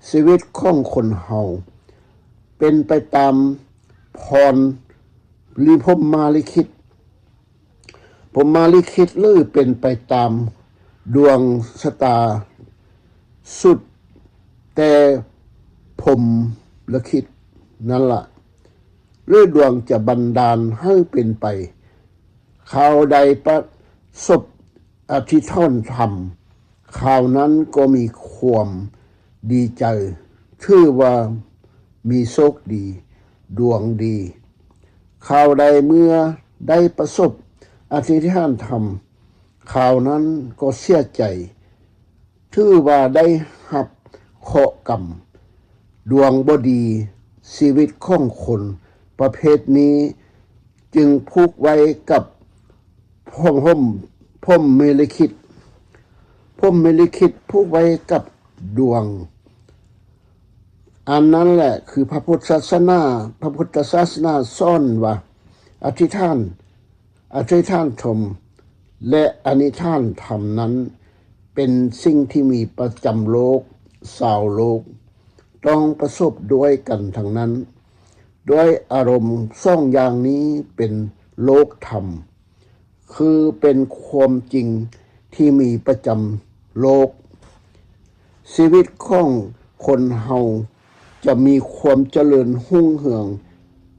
ຊີວິດຂອງຄົນເຮົາເປັນໄປຕາມພອນ ຫຼື ພົມມາລິຂິດ, ພົມມາລິຂິດ ຫຼື ເປັນໄປຕາມດວງຊະຕາສຸດແຕ່ພົມລະຂິດນັ້ນລະ ຫຼື ດວງຈະບັນດານໃຫ້ເປັນໄປ. ຂ່າວໃດປະສົບອະທິຖານທຳ, ຂ່າວນັ້ນກໍມີຄວາມດີໃຈ, ຖືວ່າມີໂຊກດີ, ດວງດີ. ຂ່າວໃດເມື່ອໄດ້ປະສົບ ອະທິຖານທຳ ຄາວນັ້ນກໍເສຍໃຈ ຖືວ່າໄດ້ຮັບເຄາະກຳ ດວງບໍ່ດີ ຊີວິດຂອງຄົນປະເພດນີ້ຈຶ່ງຜູກໄວ້ກັບພົມ ພົມ ພົມມະລິຂິດ ພົມມະລິຂິດຜູກໄວ້ກັບດວງ. ອັນນັ້ນແຫຼະຄືພະພຸດທະສາສະໜາ, ພະພຸດທະສາສະໜາສອນວ່າ ອະທິຖານ ອະທິຖານຊົມ ແລະ ອະທິຖານທຳນັ້ນ ເປັນສິ່ງທີ່ມີປະຈຳໂລກ, ຊາວໂລກ ຕ້ອງປະສົບດ້ວຍກັນທັງນັ້ນ ດ້ວຍອາລົມສອງຢ່າງນີ້ເປັນໂລກທຳ ຄືເປັນຄວາມຈິງທີ່ມີປະຈຳໂລກ. ຊີວິດຂອງຄົນເຮົາຈະມີຄວາມຈະເລີນຮຸ່ງເຮືອງ,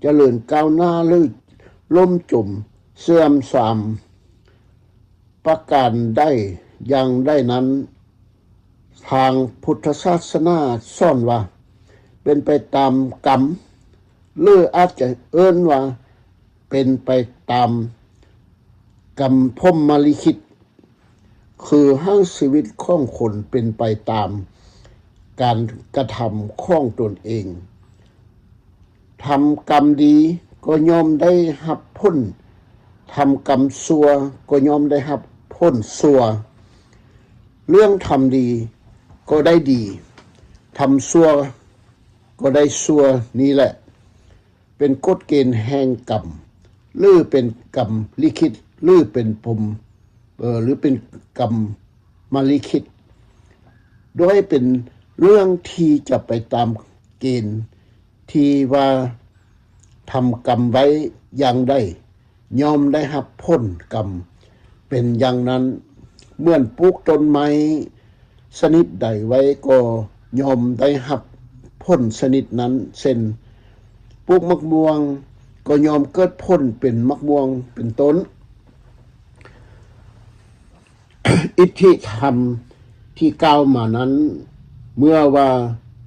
ຈະເລີນກ້າວໜ້າ ຫຼື ລົ້ມຈົມເສື່ອມຊາມປະການໃດຢ່າງໃດນັ້ນ, ທາງພຸດທະສາສະໜາສອນວ່າ ເປັນໄປຕາມກຳ ຫຼື ອາດຈະເອີ້ນວ່າ ເປັນໄປຕາມກຳພົມມະລິຂິດ ຄືໃຫ້ຊີວິດຂອງຄົນເປັນໄປຕາມການກະທຳຂອງຕົນເອງ. ທຳກຳດີກໍຍ່ອມໄດ້ຮັບຜົນ, ທຳກຳຊົ່ວກໍຍ່ອມໄດ້ຮັບຜົນຊົ່ວ. ເລື່ອງທຳດີກໍໄດ້ດີ, ທຳຊົ່ວກໍໄດ້ຊົ່ວ. ນີ້ແຫຼະ ເປັນກົດເກນແຫ່ງກຳ ຫຼື ເປັນກຳລິຂິດ ຫຼື ເປັນພົມ ຫຼື ເປັນກຳມະລິຂິດ ດ້ວຍເປັນເລື່ອງທີ່ຈະໄປຕາມເກນທີ່ວ່າທຳກຳໄວ້ຢ່າງໃດ ຍ່ອມໄດ້ຮັບຜົນກຳເປັນຢ່າງນັ້ນ. ເໝືອນປູກຕົ້ນໄມ້ຊະນິດໃດໄວ້ກໍຍ່ອມໄດ້ຮັບຜົນຊະນິດນັ້ນ, ເຊັ່ນ ປູກໝາກມ່ວງກໍຍ່ອມເກີດຜົນເປັນໝາກມ່ວງ ເປັນຕົ້ນ. ອິດທິທຳທີ່ກ່າວມານັ້ນ ເມື່ອວ່າ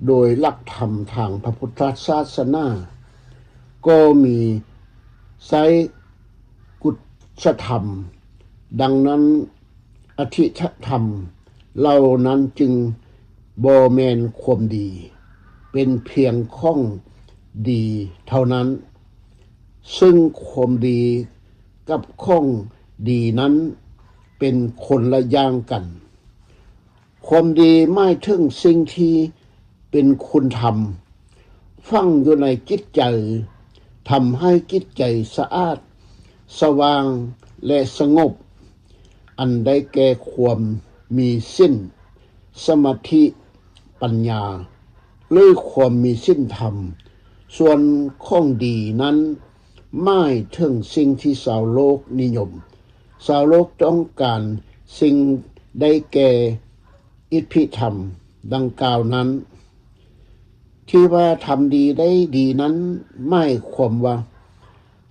ໂດຍຫຼັກທຳທາງພະພຸດທະສາສະໜາ ກໍມີໃຊ້ກຸດສະທຳ, ດັ່ງນັ້ນ ອະທິທຳເຫຼົ່ານັ້ນຈຶ່ງບໍ່ແມ່ນຄວາມດີ, ເປັນພຽງຂອງດີເທົ່ານັ້ນ, ເຊິ່ງຄວາມດີກັບຂອງດີນັ້ນເປັນຄົນລະຢ່າງກັນ. ຄວາມດີໝາຍເຖິງສິ່ງທີ່ເປັນຄຸນທຳ ຝັງຢູ່ໃນຈິດໃຈ, ທຳໃຫ້ຈິດໃຈສະອາດ, ສະຫວ່າງ ແລະ ສະຫງົບ, ອັນໄດ້ແກ່ຄວາມມີສິນ, ສະມາທິ, ປັນຍາ ຫຼື ຄວາມມີສິນທຳ. ສ່ວນຂອງດີນັ້ນ ໝາຍເຖິງສິ່ງທີ່ຊາວໂລກນິຍົມ. ຊາວໂລກຕ້ອງການສິ່ງໄດ້ແກ່ອິດພິທຳດັ່ງກ່າວນັ້ນ. ທີ່ວ່າທຳດີໄດ້ດີນັ້ນ ໝາຍຄວາມວ່າ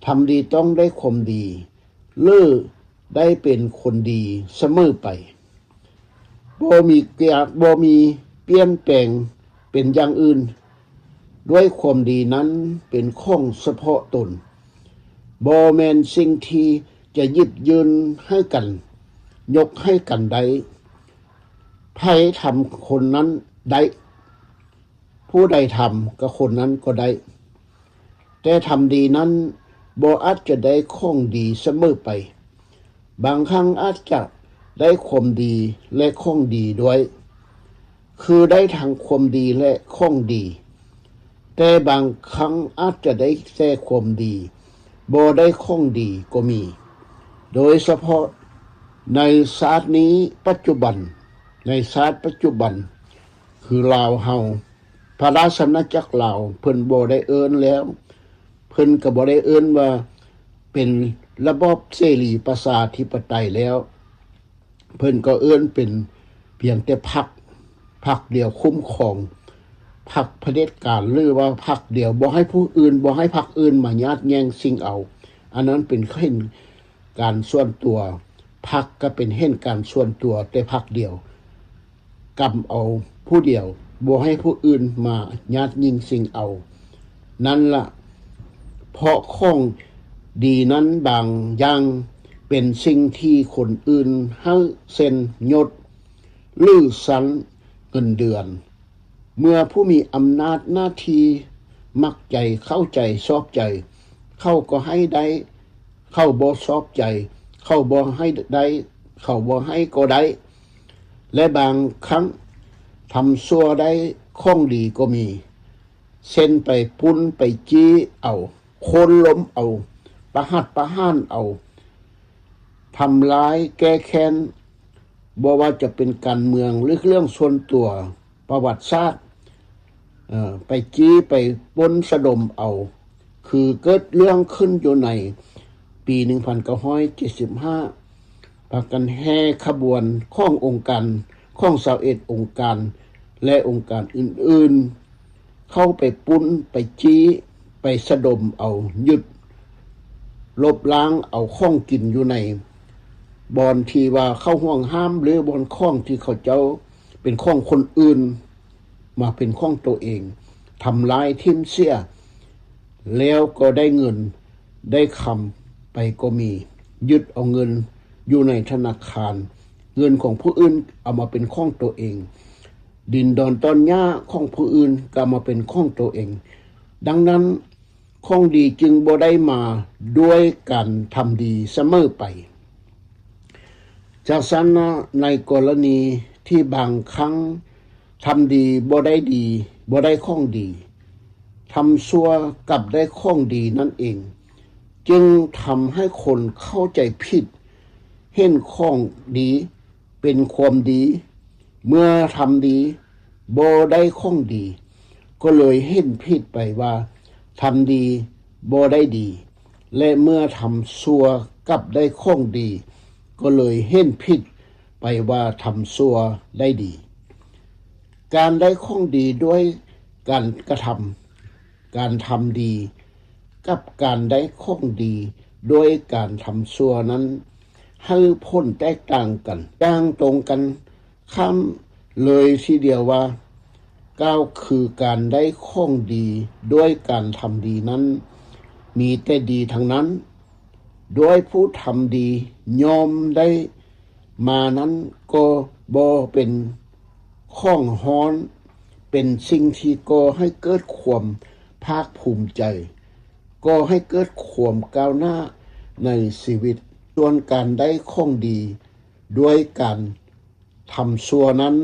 ທຳດີຕ້ອງໄດ້ຄວາມດີ ຫຼື ໄດ້ເປັນຄົນດີສະເໝີໄປ, ບໍ່ມີກຽ ບໍ່ມີປ່ຽນແປງເປັນຢ່າງອື່ນ. ດ້ວຍຄວາມດີນັ້ນເປັນຂອງສະເພາະຕົນ, ບໍ່ແມ່ນສິ່ງທີ່ຈະຢິບຍື່ນໃຫ້ກັນ, ຍົກໃຫ້ກັນໄດ້. ໃຜທຳຄົນນັ້ນໄດ້, ຜູ້ໃດທຳກັບຄົນນັ້ນກໍໄດ້. ແຕ່ທຳດີນັ້ນບໍ່ອາດຈະໄດ້ຂອງດີສະເໝີໄປ. ບາງຄັ້ງອາດຈະໄດ້ຄວາມດີ ແລະ ຂອງດີດ້ວຍ, ຄືໄດ້ທັງຄວາມດີ ແລະ ຂອງດີ. ແຕ່ບາງຄັ້ງອາດຈະໄດ້ແຕ່ຄວາມດີ, ບໍ່ໄດ້ຂອງດີກໍມີ. ໂດຍສະເພາະໃນຊາດນີ້ປັດຈຸບັນ, ໃນຊາດປັດຈຸບັນ ຄືລາວເຮົາ, ພະລາຊະອານາຈັກລາວ ເພິ່ນບໍ່ໄດ້ເອີ້ນແລ້ວ, ເພິ່ນກໍບໍ່ໄດ້ເອີ້ນວ່າເປັນລະບອບເສລີປະຊາທິປະໄຕແລ້ວ, ເພິ່ນກໍເອີ້ນເປັນພຽງແຕ່ພັກ, ພັກດຽວຄຸ້ມຄອງ, ພັກຜະເດັດການ ຫຼືວ່າພັກດຽວບໍ່ໃຫ້ຜູ້ອື່ນ, ບໍ່ໃຫ້ພັກອື່ນມາຍາດແຍ່ງຊິງເອົາ. ອັນນັ້ນເປັນເຫັນການສ່ວນຕົວ, ພັກກໍເປັນເຫັນການສ່ວນຕົວແຕ່ພັກດຽວ. ກຳເອົາຜູ້ດຽວ, ບໍ່ໃຫ້ຜູ້ອື່ນມາຍາດຍິງຊິງເອົາ. ນັ້ນລະ ເພາະຂອງດີນັ້ນບາງຢ່າງ ເປັນສິ່ງທີ່ຄົນອື່ນໃຫ້ເຊັ່ນ ຍົດ ຫຼື ຊັ້ນເງິນເດືອນ. ເມື່ອຜູ້ມີອຳນາດໜ້າທີ່ມັກໃຈ ເຂົ້າໃຈ ຊອບໃຈ, ເຂົາກໍໃຫ້ໄດ້, ເຂົາບໍ່ຊອບໃຈ ເຂົາບໍ່ໃຫ້ໄດ້, ເຂົາບໍ່ໃຫ້ກໍໄດ້ ແລະ ບາງຄັ້ງທຳຊົ່ວໄດ້ຂອງດີກໍມີ, ເຊັ່ນ ໄປປຸ້ນ ໄປຈີ້ເອົາ, ໂຄ່ນລົ້ມເອົາ, ປະຫັດປະຫານເອົາ, ທຳລາຍແກ້ແຄ້ນ, ບໍ່ວ່າຈະເປັນການເມືອງ ຫຼື ເລື່ອງສ່ວນຕົວ, ປະຫວັດສາດ, ເອີ ໄປຈີ້ ໄປປຸ້ນ ສະດົມເອົາ, ຄືເກີດເລື່ອງຂຶ້ນຢູ່ໃນປີໜຶ່ງພັນເກົ້າຮ້ອຍເຈັດສິບຫ້າ ພາກັນແຫ່ຂະບວນຂອງອົງການ ຂອງຊາວເອັດອົງການ ແລະ ອົງການອື່ນໆ ເຂົ້າໄປປຸ້ນ ໄປຈີ້ ໄປສະດົມເອົາ, ຍຶດ ລົບລ້າງເອົາຂອງກິນຢູ່ໃນບ່ອນທີ່ວ່າເຂົາຫວງຫ້າມ ຫຼື ບ່ອນຂອງທີ່ເຂົາເຈົ້າເປັນຂອງຄົນອື່ນ ມາເປັນຂອງໂຕເອງ, ທຳລາຍຖິ້ມເສຍ ແລ້ວກໍໄດ້ເງິນໄດ້ຄຳໄປກໍມີ, ຍຶດເອົາເງິນຢູ່ໃນທະນາຄານ, ເງິນຂອງຜູ້ອື່ນເອົາມາເປັນຂອງໂຕເອງ, ດິນດອນຕອນຫຍ້າຂອງຜູ້ອື່ນກໍເອົາມາເປັນຂອງໂຕເອງ. ດັ່ງນັ້ນ, ຂອງດີຈຶ່ງບໍ່ໄດ້ມາດ້ວຍການທຳດີສະເໝີໄປ. ຈາກນັ້ນນະ, ໃນກໍລະນີທີ່ບາງຄັ້ງທຳດີບໍ່ໄດ້ດີ, ບໍ່ໄດ້ຂອງດີ, ທຳຊົ່ວກັບໄດ້ຂອງດີນັ້ນເອງ, ຈຶ່ງທຳໃຫ້ຄົນເຂົ້າໃຈຜິດ, ເຫັນຂອງດີເປັນຄວາມດີ, ເມື່ອທຳດີບໍ່ໄດ້ຂອງດີ, ກໍເລີຍເຫັນຜິດໄປວ່າທຳດີບໍ່ໄດ້ດີ ແລະ ເມື່ອທຳຊົ່ວກັບໄດ້ຂອງດີ, ກໍເລີຍເຫັນຜິດໄປວ່າທຳຊົ່ວໄດ້ດີ. ການໄດ້ຂອງດີດ້ວຍການກະທຳ, ການທຳດີ ກັບການໄດ້ຂອງດີດ້ວຍການທຳຊົ່ວນັ້ນ ໃຫ້ຜົນແຕກຕ່າງກັນຢ່າງຕົງກັນຂ້າມເລີຍທີດຽວວ່າ, ກ່າວຄືການໄດ້ຂອງດີດ້ວຍການທຳດີນັ້ນ ມີແຕ່ດີທັງນັ້ນ, ດ້ວຍຜູ້ທຳດີຍ່ອມໄດ້ມານັ້ນກໍບໍ່ເປັນຂອງຮ້ອນ, ເປັນສິ່ງທີ່ກໍ່ໃຫ້ເກີດຄວາມພາກພູມໃຈ, ກໍ່ໃຫ້ເກີດຄວາມກ້າວໜ້າໃນຊີວິດ. ສ່ວນການໄດ້ຂອງດີດ້ວຍການທຳຊົ່ວນັ້ນ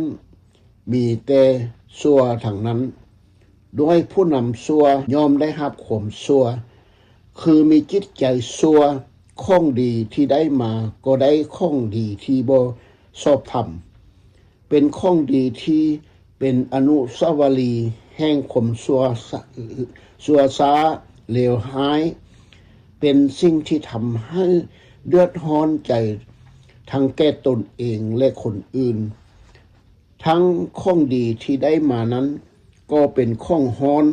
ມີແຕ່ຊົ່ວທັງນັ້ນ, ດ້ວຍຜູ້ນຳຊົ່ວຍ່ອມໄດ້ຮັບຄວາມຊົ່ວ, ຄືມີຈິດໃຈຊົ່ວ, ຂອງດີທີ່ໄດ້ມາກໍໄດ້ຂອງດີທີ່ບໍ່ຊອບທຳ, ເປັນຂອງດີທີ່ເປັນອະນຸສາວະລີແຫ່ງຄວາມຊົ່ວ ຊົ່ວຊ້າເລວຮ້າຍ, ເປັນສິ່ງທີ່ທຳໃຫ້ເດືອດຮ້ອນໃຈທັງແກ່ຕົນເອງ ແລະ ຄົນອື່ນ. ທັງຂອງດີທີ່ໄດ້ມານັ້ນກໍເປັນຂອງຮ້ອນ,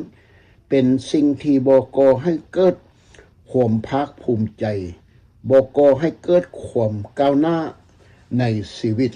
ເປັນສິ່ງທີ່ບໍ່ກໍ່ໃຫ້ເກີດຄວາມພາກພູມໃຈ, ບໍ່ກໍ່ໃຫ້ເກີດຄວາມກ້າວໜ້າໃນຊີວິດ.